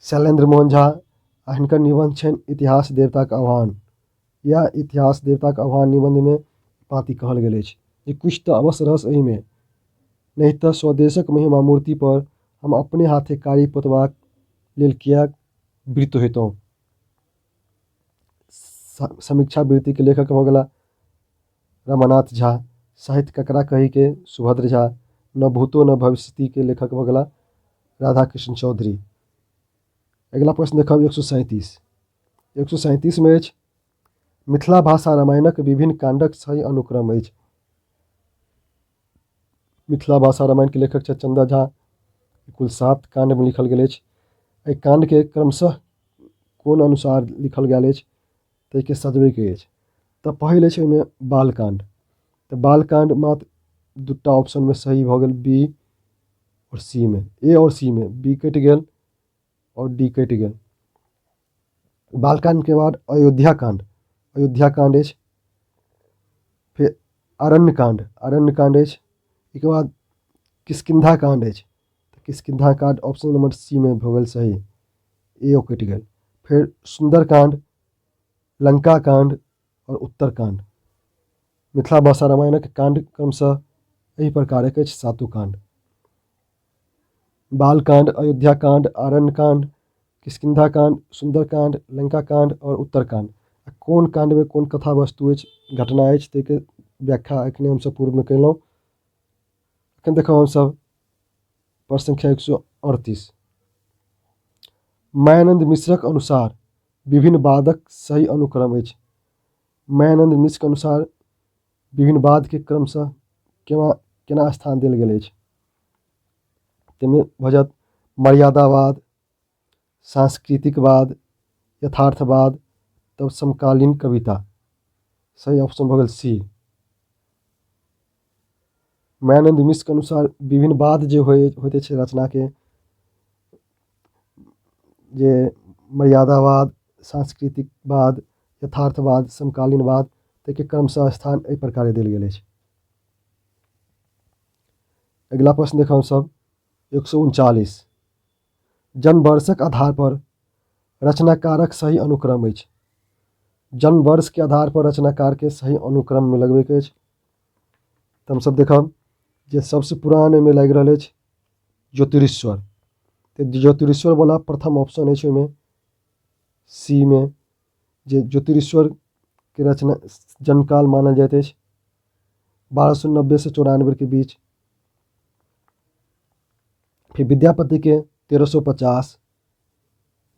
शैलेन्द्र मोहन झा आ हिनकर निबन्ध छनि इतिहास देवताक आह्वान। इएह इतिहास देवताक आह्वान निबन्धमे पाँति कहल गेल अछि जे किछु तऽ अवश्य रहस्य एहिमे, नहि तऽ स्वदेशक महिमा मूर्ति पर हम अपने हाथे कारी पोतबाक लेल किएक वृत्त होइतहुँ। समीक्षा वृत्तिके लेखक भऽ गेला रमानाथ झा। साहित्य ककरा कहीके सुभद्र झा। न भूतो न भविष्यतिके लेखक भऽ गेला राधाकृष्ण चौधरी। अगिला प्रश्न देखब 137। 137मे अछि, मिथिला भाषा रामायणक विभिन्न काण्डक सही अनुक्रम अछि। मिथिला भाषा रामायणके लेखक छथि चन्दा झा। कुल 7 काण्डमे लिखल गेल अछि। एहि काण्डके क्रमशः कोन अनुसार लिखल गेल अछि ताहिके सजबैके अछि। तऽ पहिल अछि ओहिमे बालकाण्ड। तऽ बालकाण्ड मात्र 2टा ऑप्शनमे सही भऽ गेल, बी आओर सी मे, ए आओर सी मे, बी कटि गेल आओर डी कटि गेल। बालकाण्डके बाद अयोध्या काण्ड, अयोध्या काण्ड अछि। फेर अरण्य काण्ड, अरण्य काण्ड अछि। एहिके बाद किष्किन्धा काण्ड अछि। तऽ किष्किन्धा काण्ड ऑप्शन नंबर सी मे भऽ गेल सही, ए ओ कटि गेल। फेर सुन्दरकाण्ड, लंका काण्ड आओर उत्तरकाण्ड। मिथिला भाषा रामायणक काण्ड क्रमशः एहि प्रकारक अछि, सातु काण्ड। बालकाण्ड, अयोध्या काण्ड, अरण्य काण्ड, किष्किन्धा काण्ड, सुन्दरकाण्ड, लंका काण्ड आओर उत्तरकाण्ड। आ कोन काण्डमे कोन कथा वस्तु अछि, घटना अछि, ताहिके व्याख्या एखने हमसभ पूर्वमे कयलहुँ। एखन देखब हमसभ प्रश्न संख्या 138। मायानन्द मिश्रक अनुसार विभिन्न वादक सही अनुक्रम अछि। मायानन्द मिश्रक अनुसार विभिन्न वादके क्रमशः केना केना स्थान देल गेल अछि, ताहिमे भऽ जायत मर्यादावाद, सांस्कृतिकवाद, यथार्थवाद, तब समकालीन कविता। सही ऑप्शन भऽ गेल सी। मायानन्द मिश्रके अनुसार विभिन्न वाद जे होइत अछि रचनाके, जे मर्यादावाद, सांस्कृतिकवाद, यथार्थवाद, समकालीनवाद, ताहिके क्रमशः स्थान एहि प्रकारे देल गेल अछि। अगिला प्रश्न देखब हमसभ 139। जन्मवर्षक आधार पर रचनाकारक सही अनुक्रम अछि। जन्मवर्षके आधार पर रचनाकारके सही अनुक्रममे लगबैके अछि। तऽ हमसभ देखब जे सबसँ पुरान एहिमे लागि रहल अछि ज्योतिरीश्वर। तऽ ज्योतिरीश्वरवला प्रथम ऑप्शन अछि ओहिमे सी मे, जे ज्योतिरीश्वरके रचना जन्मकाल मानल जाइत अछि 1290 से 94 के बीच। फिर विद्यापति के 1350,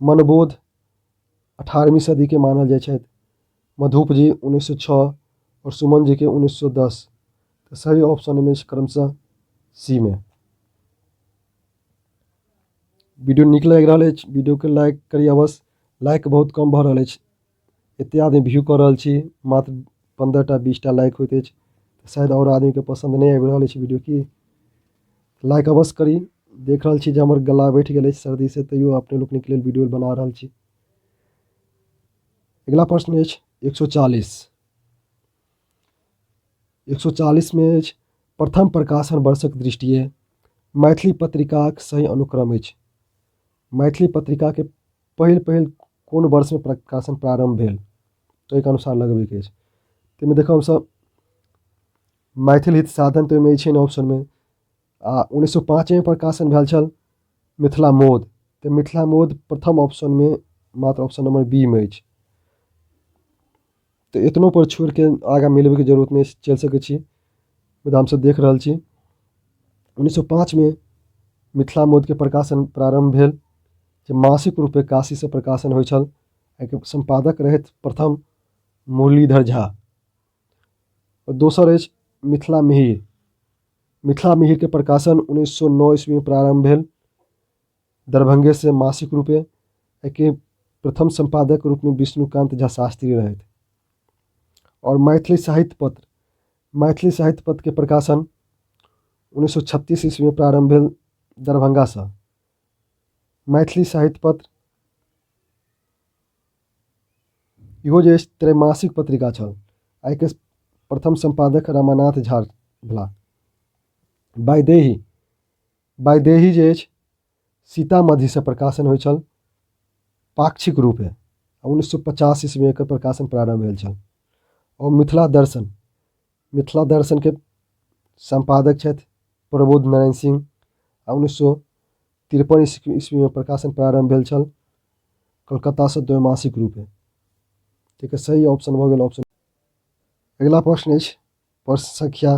मनबोध 18वीं सदी के मानल जाइ छथि, मधुप जी 1906 और सुमन जी के 1910। तऽ सही ऑप्शन में क्रमशः सी में। वीडियो नीक लागि रहल अछि, वीडियोके लाइक करी अवश्य। लाइक बहुत कम भऽ रहल अछि, एतेक आदमी व्यू कऽ रहल छी, मात्र 15टा 20टा लाइक होइत अछि। शायद आओर आदमीके पसन्द नहि आबि रहल अछि वीडियो की। लाइक अवश्य करी, देख रहल छी जे हमर गला बैठि गेल अछि सर्दीसँ, तैयो अपने लोकनिक लेल वीडियो बना रहल छी। अगिला प्रश्न अछि 140। 140मे अछि प्रथम प्रकाशन वर्षक दृष्टिए मैथिली पत्रिकाक सही अनुक्रम अछि। मैथिली पत्रिकाके पहिल पहिल कोन वर्षमे प्रकाशन प्रारम्भ भेल, ताहिके अनुसार लगबैके अछि। ताहिमे देखब हमसभ मैथिल हित साधन तऽ ओहिमे अछि नहि ऑप्शनमे। आ 1905मे प्रकाशन भेल छल मिथिला मोद, तऽ मिथिला मोद प्रथम ऑप्शनमे मात्र ऑप्शन नंबर बी मे अछि। तऽ एतनो पर छोड़िके आगाँ मिलबैके जरूरत नहि, चलि सकै छी। मुदा हमसभ देख रहल छी 1905मे मिथिला मोदके प्रकाशन प्रारम्भ भेल, जे मासिक रूपे काशीसँ प्रकाशन होइ छल। एहिके सम्पादक रहथि प्रथम मुरलीधर झा। आओर दोसर अछि मिथिला मिहिर। मिथिला मिहिरके प्रकाशन 1909 ईस्वीमे प्रारम्भ भेल दरभंगेसँ मासिक रूपे। एहिके प्रथम सम्पादक रूपमे विष्णुकान्त झा शास्त्री रहथि। आओर मैथिली साहित्य पत्र, मैथिली साहित्य पत्रके प्रकाशन 1936 ईस्वीमे प्रारम्भ भेल दरभंगासँ। मैथिली साहित्य पत्र इहो जे अछि त्रैमासिक पत्रिका छल। एहिके प्रथम सम्पादक रमानाथ झा भेलाह। वैदेही, वैदेही जे अछि सीतामढ़ीसँ प्रकाशन होइ छल पाक्षिक रूपे। 1950 ईस्वीमे एकर प्रकाशन प्रारम्भ भेल छल। आओर मिथिला दर्शन, मिथिला दर्शनके सम्पादक छथि प्रबोध नारायण सिंह। आ 1953 ईस्वीमे प्रकाशन प्रारम्भ भेल छल कलकत्तासँ द्वैमासिक रूपे। ठीक है, सही ऑप्शन भऽ गेल ऑप्शन। अगिला प्रश्न अछि प्रश्न संख्या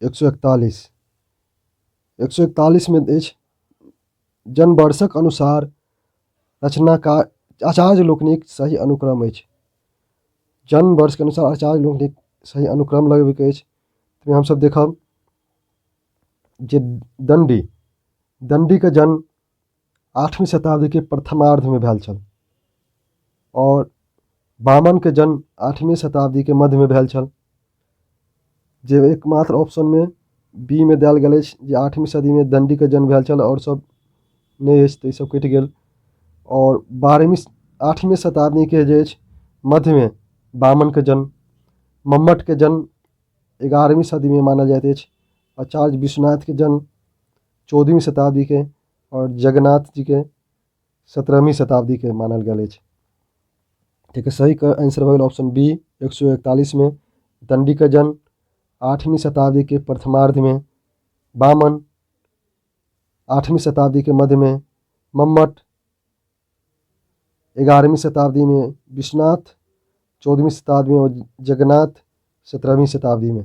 141। 141मे अछि जनवर्षक अनुसार रचनाकार आचार्य लोकनिक सही अनुक्रम अछि। जन्म वर्षके अनुसार आचार्य लोकनिक सही अनुक्रम लगबैके अछि। ताहिमे हमसभ देखब जे दण्डी, दण्डीके जन्म 8वीं शताब्दीके प्रथमार्धमे भेल छल आओर वामनके जन्म 8वीं शताब्दीके मध्यमे भेल छल, जे एकमात्र ऑप्शनमे बी मे देल गेल अछि जे 8वीं सदीमे दण्डीके जन्म भेल छल आओर सब नहि अछि तऽ ईसब कटि गेल। आओर 12वीं 8वीं शताब्दीके जे अछि मध्यमे वामनके जन्म, मम्मटके जन्म 11वीं सदीमे मानल जाइत अछि, आचार्य विश्वनाथके जन्म 14वीं शताब्दीके आओर जगन्नाथ जीके 17वीं शताब्दीके मानल गेल अछि। ठीक है, सही आंसर भऽ गेल ऑप्शन बी 141मे दण्डीके जन्म 8वीं शताब्दीके प्रथमार्धमे, वामन 8वीं शताब्दीके मध्यमे, मम्मट 11वीं शताब्दीमे, विश्वनाथ 14वीं शताब्दीमे आओर जगन्नाथ 17वीं शताब्दीमे।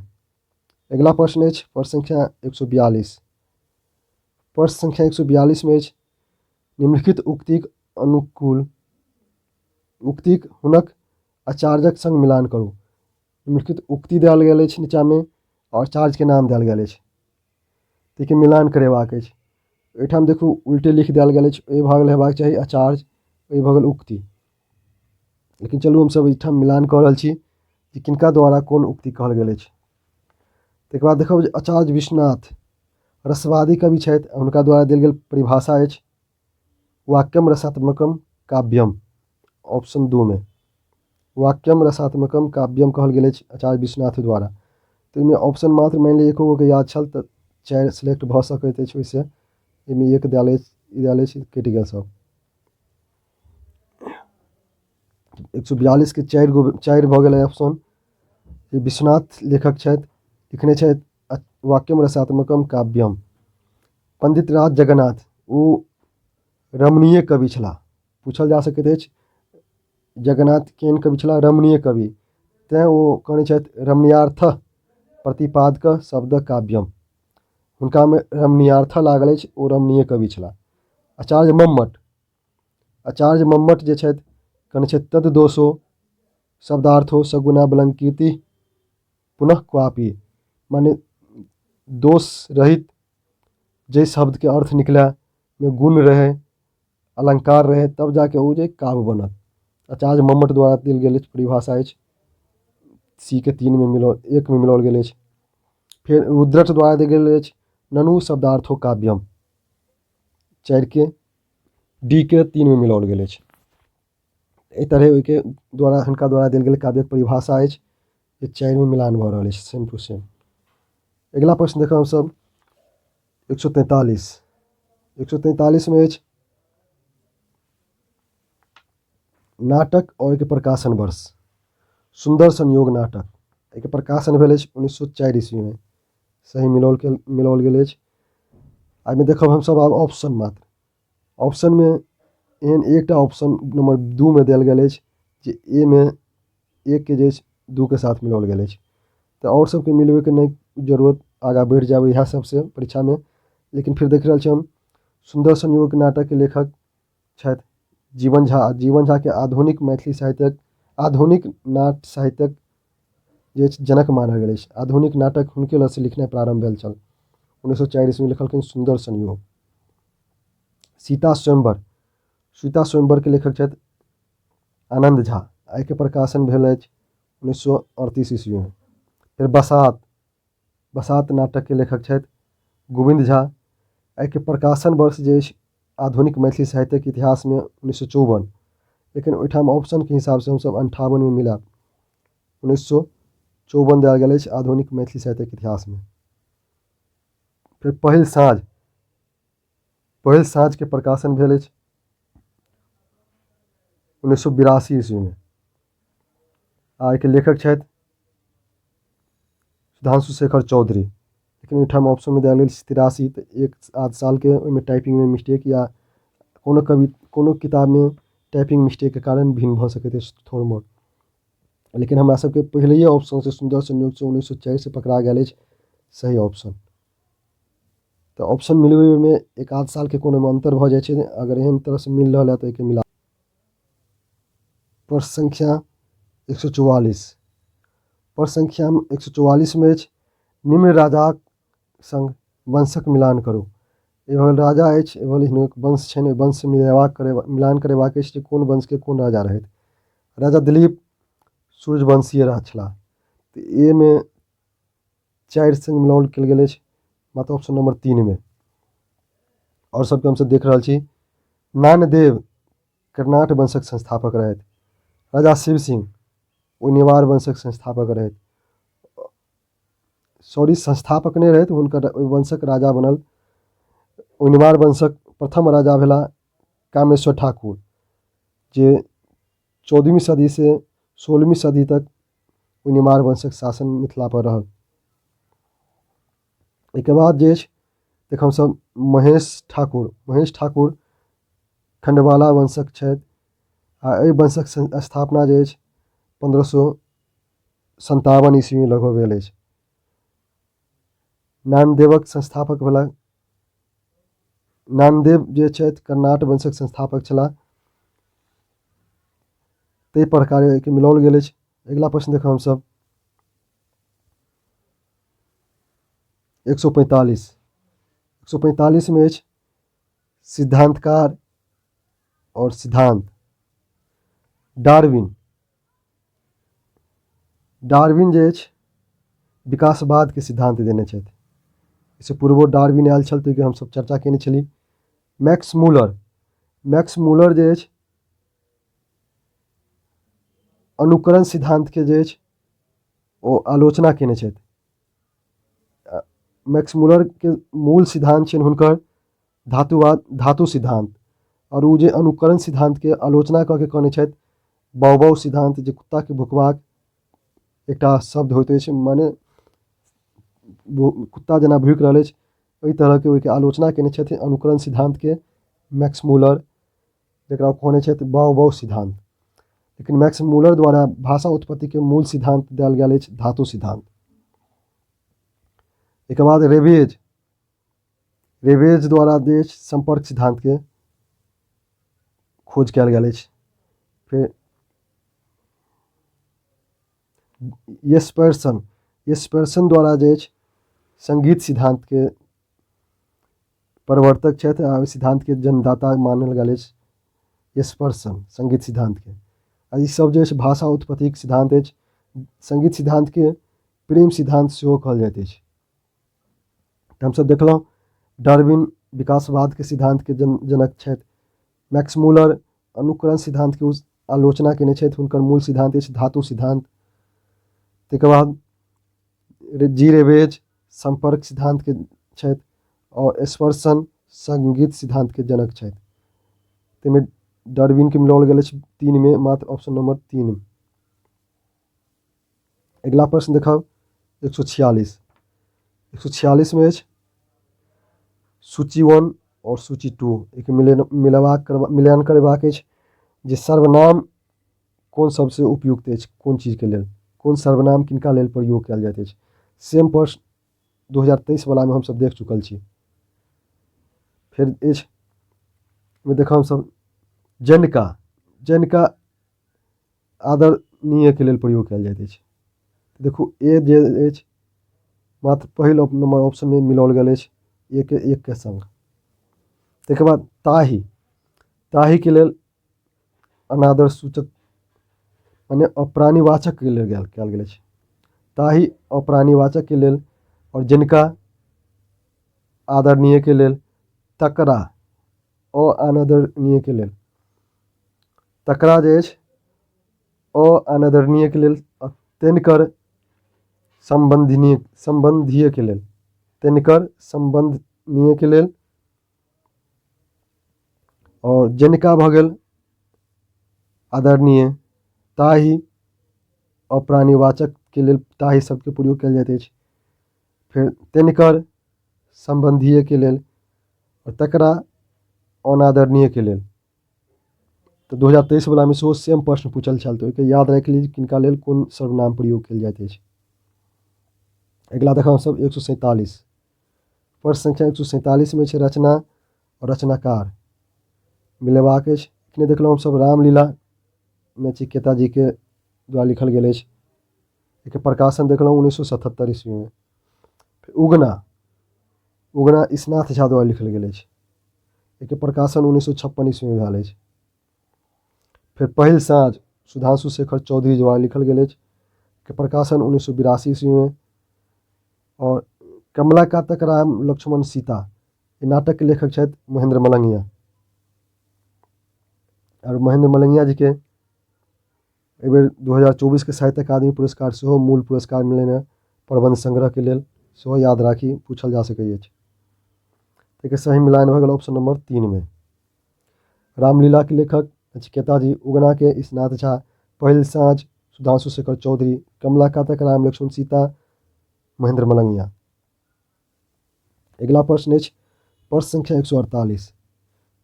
अगिला प्रश्न अछि प्रश्न संख्या 142। प्रश्न संख्या 142मे अछि निम्नलिखित उक्तिक अनुकूल उक्तिक हुनक आचार्यक संग मिलान करू। निम्नलिखित उक्ति देल गेल अछि नीचाँमे आओर आचार्यके नाम देल गेल अछि, ताहिके मिलान करेबाक अछि। एहिठाम देखू उल्टे लिख देल गेल अछि, एहि भऽ गेल हेबाक चाही आचार्य, एहि भऽ गेल उक्ति। लेकिन चलू हमसभ एहिठाम मिलान कऽ रहल छी जे किनका द्वारा कोन उक्ति कहल गेल अछि। तकर बाद देखब जे आचार्य विश्वनाथ रसवादी कवि छथि, हुनका द्वारा देल गेल परिभाषा अछि वाक्यम रसात्मकम काव्यम, ऑप्शन 2 मे वाक्यम रसात्मकम काव्यम कहल गेल अछि आचार्य विश्वनाथ द्वारा। तऽ ओहिमे ऑप्शन मात्र मानि लिअ एको गोके याद छल तऽ 4 सिलेक्ट भऽ सकैत अछि, ओहिसँ एहिमे 1 देल अछि, ई देल अछि, कटि गेल सब। 142 के 4 गो 4 भऽ गेलै ऑप्शन। जे विश्वनाथ लेखक छथि, लिखने छथि वाक्यम रसात्मकम काव्यम। पंडित राज जगन्नाथ ओ रमणीय कवि छलाह। पूछल जा सकैत अछि जगन्नाथ केहन कवि छलाह? रमणीय कवि, तैँ ओ कहने छथि रमणीयार्थ प्रतिपादक शब्द काव्यम। हुनकामे रमणीयार्थ लागल अछि, ओ रमणीय कवि छलाह। आचार्य मम्मट, आचार्य मम्मट जे छथि कहने छथि तद दोषो शब्दार्थो सगुणाबलंकृति पुनः क्वापि, माने दोष रहित जाहि शब्दके अर्थ निकलै मे गुण रहै, अलंकार रहै, तब जाके ओ जे काव्य बनत। आचार्य मम्मट द्वारा देल गेल अछि परिभाषा अछि, सी के 3 मे मिलाओल, 1 मे मिलाओल गेल अछि। फेर रुद्रट द्वारा देल गेल अछि ननु शब्दार्थो काव्यम। चारिके डी के 3 मे मिलाओल गेल अछि। एहि तरहे ओहिके द्वारा हिनका द्वारा देल गेल काव्यक परिभाषा अछि जे 4 मे मिलान भऽ रहल अछि, सेम टू सेम। अगिला प्रश्न देखब हमसभ 143। 143 मे अछि नाटक आओर एहिके प्रकाशन वर्ष। सुन्दर संयोग नाटक, एहिके प्रकाशन भेल अछि 1904 ईस्वीमे। सही मिलाओल गेल अछि। एहिमे देखब हमसभ आब ऑप्शन मात्र। ऑप्शनमे एहन एकटा ऑप्शन नंबर 2 मे देल गेल अछि जे ए मे 1 के जे अछि 2 के साथ मिलाओल गेल अछि, तऽ आओर सबके मिलबैके नहि जरूरत, आगाँ बढ़ि जायब इएह सबसँ परीक्षामे। लेकिन फेर देख रहल छी हम, सुन्दर संयोग नाटकके लेखक छथि जीवन झा। जीवन झाके आधुनिक मैथिली साहित्यक, आधुनिक नाट्य साहित्यक जे अछि जनक मानल गेल अछि। आधुनिक नाटक हुनके लगसँ लिखनाइ प्रारम्भ भेल छल। 1904 ईस्वीमे लिखलखिन सुन्दर संयोग। सीता स्वयंवर, सीता स्वयंवरके लेखक छथि आनन्द झा। एहिके प्रकाशन भेल अछि 1938 ईस्वीमे। फेर बसात, बसात नाटकके लेखक छथि गोविन्द झा। एहिके प्रकाशन वर्ष जे अछि आधुनिक मैथिली साहित्यक इतिहासमे 1954, लेकिन ओहिठाम ऑप्शनके हिसाबसँ हमसभ 58मे मिलायब। 1954 देल गेल अछि आधुनिक मैथिली साहित्यक इतिहासमे। फेर पहिल साँझ, पहिल साँझके प्रकाशन भेल अछि 1982 ईस्वीमे आ एहिके लेखक छथि सुधांशु शेखर चौधरी। लेकिन ओहिठाम ऑप्शनमे देल गेल 83, तऽ एक आध सालके ओहिमे टाइपिंगमे मिस्टेक या कोनो कवि कोनो किताबमे टाइपिंग मिस्टेकके कारण भिन्न भऽ सकैत अछि थोड़ मोड़। लेकिन हमरा सबके पहिलैए ऑप्शनसँ सुन्दर संयोगसँ 1904सँ पकड़ा गेल अछि सही ऑप्शन। तऽ ऑप्शन मिलबैमे एक आध सालके कोनोमे अन्तर भऽ जाइ छै। अगर एहन तरहसँ मिल रहल है तऽ एहिके मिला। प्रश्न संख्या 144। प्रश्न संख्या 144मे अछि, निम्न राजाक संग वंशक मिलान करू। ई भऽ गेल राजा अछि, ई भऽ गेल हिनक वंश छनि, ओहि वंशसँ मिलेबाक करे मिलान करेबाक अछि जे कोन वंशके कोन राजा रहथि। राजा दिलीप सूर्यवंशीय राजा छलाह, तऽ ए मे 4 संग मिलाओल कयल गेल अछि मात्र ऑप्शन नंबर 3मे। आओर सबके हमसब देख रहल छी, नानदेव कर्नाट वंशक संस्थापक रहथि। राजा शिव सिंह ओ नेवार वंशक संस्थापक रहथि, सॉरी, संस्थापक नहि रहथि, हुनकर ओहि वंशक राजा बनल। ओहिनिवार वंशक प्रथम राजा भेला कामेश्वर ठाकुर, जे 14वीं सदीसँ 16वीं सदी तक ओहिनिवार वंशक शासन मिथिला पर रहल। एहिके बाद जे अछि देख हमसभ महेश ठाकुर, महेश ठाकुर खण्डवाला वंशक छथि आ एहि वंशक स्थापना जे अछि 1557 ईस्वीमे लगभग भेल अछि। नामदेवक संस्थापक भेला, नामदेव जे छथि कर्नाट वंशक संस्थापक छलाह। ताहि प्रकारे एहिके मिलाओल गेल अछि। अगिला प्रश्न देखब हमसभ 145। 145मे अछि सिद्धान्तकार और सिद्धांत। डार्विन, डार्विन जे अछि विकासवादके सिद्धांत देने छथि। एहिसँ पूर्वो डार्विन आयल छल, ताहिके हमसभ चर्चा कयने छली। मैक्स मूलर, मैक्स मूलर जे अछि अनुकरण सिद्धान्तके जे अछि ओ आलोचना कयने छथि। मैक्स मूलरके मूल सिद्धान्त छनि हुनकर धातुवाद, धातु सिद्धान्त, आओर ओ जे अनुकरण सिद्धान्तके आलोचना कऽ के कहने छथि बाउ बाउ सिद्धान्त, जे कुत्ताके भुकबाक एकटा शब्द होइत अछि, माने कुत्ता जेना भुकि रहल अछि, ओहि तरहके ओहिके आलोचना कयने छथि अनुकरण सिद्धान्तके मैक्स मूलर, जकरा ओ कहने छथि बाउ बाउ सिद्धान्त। लेकिन मैक्स मूलर द्वारा भाषा उत्पत्तिके मूल सिद्धान्त देल गेल अछि धातु सिद्धान्त। एहिके बाद रेवेज, रेवेज द्वारा जे अछि सम्पर्क सिद्धान्तके खोज कयल गेल अछि। फेर येस्पर्सन, येस्पर्सन द्वारा जे अछि सङ्गीत सिद्धान्तके प्रवर्तक छथि आ ओहि सिद्धान्तके जन्मदाता मानल गेल अछि येस्पर्सन सङ्गीत सिद्धान्तके। आ ईसभ जे अछि भाषा उत्पत्तिक सिद्धान्त अछि। सङ्गीत सिद्धान्तके प्रेम सिद्धान्त सेहो कहल जाइत अछि। तऽ हमसभ देखलहुँ डार्विन विकासवादके सिद्धान्तके जनक छथि। मैक्समूलर अनुकरण सिद्धान्तके आलोचना केने छथि, हुनकर मूल सिद्धान्त अछि धातु सिद्धान्त। ताहिके बाद जी रेवेज सम्पर्क सिद्धान्तके छथि आओर स्पर्शन संगीत सिद्धान्तके जनक छथि। ताहिमे डार्विनके मिलाओल गेल अछि 3 मे, मात्र ऑप्शन नंबर 3। अगिला प्रश्न देखब 146। 146 में अछि सूची 1 और सूची 2 एक मिलान करबाक अछि जे सर्वनाम कोन सबसे उपयुक्त अछि, कोन चीजके लेल, कोन सर्वनाम किनका लेल प्रयोग कयल जाइत अछि। सेम प्रश्न 2023 वाला में हमसब देख चुकल छी। फेर अछि में देखब हमसब जनिका, जनिका आदरणीय के लेल प्रयोग कयल जाइत अछि। देखू ए जे अछि मात्र पहिल नंबर ऑप्शन में मिलाओल गेल अछि ए के एक के संग। ताहिके बाद ताही, ताही के लेल अनादर सूचक माने अप्राणीवाचक के लेल कयल गेल अछि, ताही अप्राणीवाचक के लेल। और जिनका आदरणीय के लेल, तकरा अनादरणीय के लेल, तकरा जे अछि अनादरणीय के लेल, तिनकर संबंधीय के लेल, तिनकर संबंधनीय के लेल। और जिनका भऽ गेल आदरणीय, ताही अप्राणीवाचक के लेल ताही शब्दके प्रयोग कयल जाइत अछि। फेर तिनकर संबंधीय के लेल और तकरा अनादरणीय के लेल। तऽ 2023 वाला में सेहो सेम प्रश्न पूछल छल, तऽ ओहिके याद राखि ली किनका लेल कोन सर्वनाम प्रयोग कयल जाइत अछि। अगिला देखब हमसब 147। प्रश्न संख्या 147 में छै रचना और रचनाकार मिलेबाक अछि। एखने देखलहुँ हमसब रामलीला नचिकेता जी के द्वारा लिखल गेल अछि। एकर प्रकाशन देखलहुँ 1977 ईस्वी में। फेर उगना, उगना ईशनाथ झा द्वारा लिखल गेल अछि। एकर प्रकाशन 1956 ईस्वी में भेल अछि। फेर पहिल साँझ सुधांशु शेखर चौधरी द्वारा लिखल गेल अछि। एकर प्रकाशन 1982 ईस्वी में। और कमला कातक राम लक्ष्मण सीता ई नाटक के लेखक छथि महेंद्र मलंगिया। और महेंद्र मलंगिया जी के एहि बेर 2024 के साहित्य अकादमी पुरस्कार सेहो मूल पुरस्कार मिलनि हँ प्रबंध संग्रह के लेल, सेहो याद राखी, पूछल जा सकैत अछि। एकर सही मिलान भऽ गेल ऑप्शन नंबर 3 में। रामलीला के लेखक नचिकेता जी, उगना के ईशनाथ झा, पहिल साँझ सुधांशु शेखर चौधरी, कमला कातक राम लक्ष्मण सीता महेंद्र मलंगिया। अगिला प्रश्न अछि प्रश्न संख्या 148।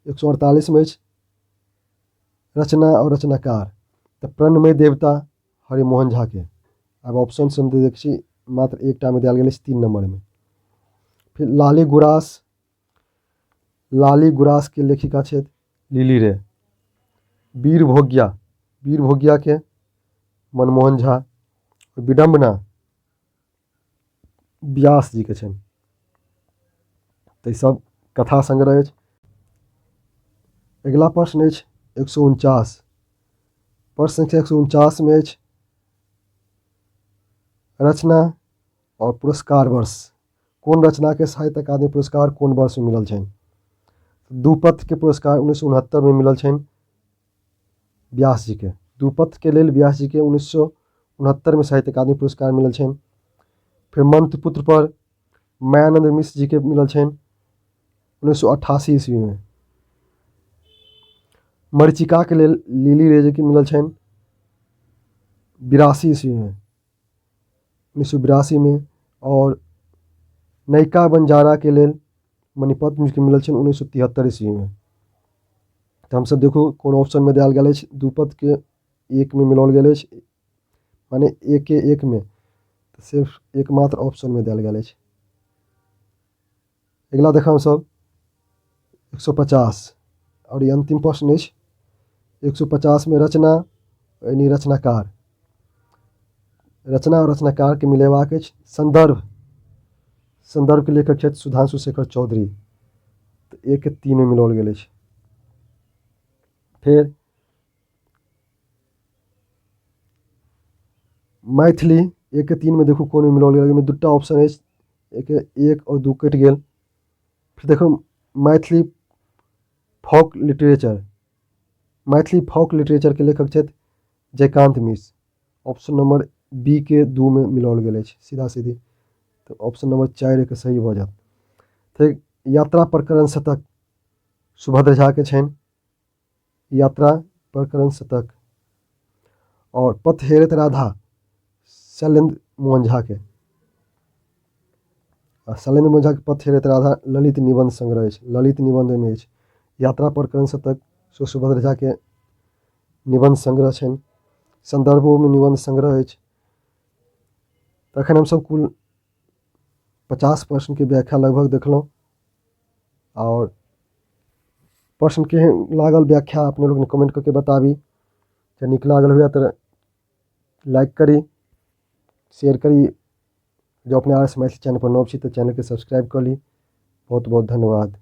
148 में अछि रचना और रचनाकार। तऽ प्रणमय देवता हरिमोहन झा के। आब ऑप्शन से हम देखै छी मात्र एकटा में देल गेल अछि 3 नंबर में। फिर लाली गुरास, लाली गुरास के लेखिका छथि लिली रे। वीर भोग्या, वीर भोग्या के मनमोहन झा। विडम्बना व्यास जी के छनि। तऽ ई सब कथा संग्रह अछि। अगिला प्रश्न अछि 149। प्रश्न संख्या 149 में अछि रचना और पुरस्कार वर्ष। कोन रचना के साहित्य अकादमी पुरस्कार कोन वर्ष में मिलल छनि? दुपथ के पुरस्कार 1969 में मिलल छनि व्यास जी के। दुपथ के लेल व्यास जी के 1969 में साहित्य अकादमी पुरस्कार मिलल छनि। फिर मंत्रपुत्र पर मायानंद मिश्र जी के मिलल छनि 1988 ईस्वी में। मरीचिका के लेल लिली रे जी के मिलल छनि 82 ईस्वी में, 1982 में। और नयिका बंजारा के लेल मणिपद्म जी के मिलल छनि 1973 ईस्वी में। तऽ हमसब देखू कोन ऑप्शन में देल गेल अछि। दुपथ के 1 में मिलाओल गेल अछि, माने एक के 1 में, तऽ सिर्फ एकमात्र ऑप्शन में देल गेल अछि। अगिला देखब हमसब 150 और ई अंतिम प्रश्न अछि। 150 में रचना यानी रचनाकार, रचना और रचनाकार के मिलेबाक अछि। संदर्भ, संदर्भ के लेखक छथि सुधांशु शेखर चौधरी, तऽ 1 के 3 में मिलाओल गेल अछि। फेर मैथिली 1 के 3 में देखू कोन में मिलाओल गेल, एहिमे दूटा ऑप्शन अछि, 1 के 1 और 2 कटि गेल। फिर देखू Maithili folk literature. Maithili folk लिटरेचरके लेखक छथि Jaykant Mishra. Option number B के 2 मे मिलाओल गेल अछि सीधा सीधी, तऽ ऑप्शन नंबर 4 के सही भऽ जायत। फेर यात्रा प्रकरण शतक सुभद्र झा के छनि, यात्रा प्रकरण शतक। और पथ हेरैत राधा शैलेंद्र मोहन झा के, आ शैलेंद्र मोहन झा के पथ हेरैत राधा ललित निबंध संग्रह अछि, ललित निबंध ओहिमे अछि। यात्रा प्रकरण शतक सुभद्र झा के निबंध संग्रह छनि, संदर्भोमे निबंध संग्रह अछि। तखन हमसभ कुल 50 प्रश्नके व्याख्या लगभग देखलहुँ। आओर प्रश्न केहन लागल व्याख्या अपने लोकनि कमेंट कऽ के बताबी। जँ नीक लागल हुए तऽ लाइक करी, शेयर करी। जँ अपने आर एस मैथिली चैनल पर नव छी तऽ चैनलके सब्सक्राइब कऽ ली। बहुत बहुत धन्यवाद।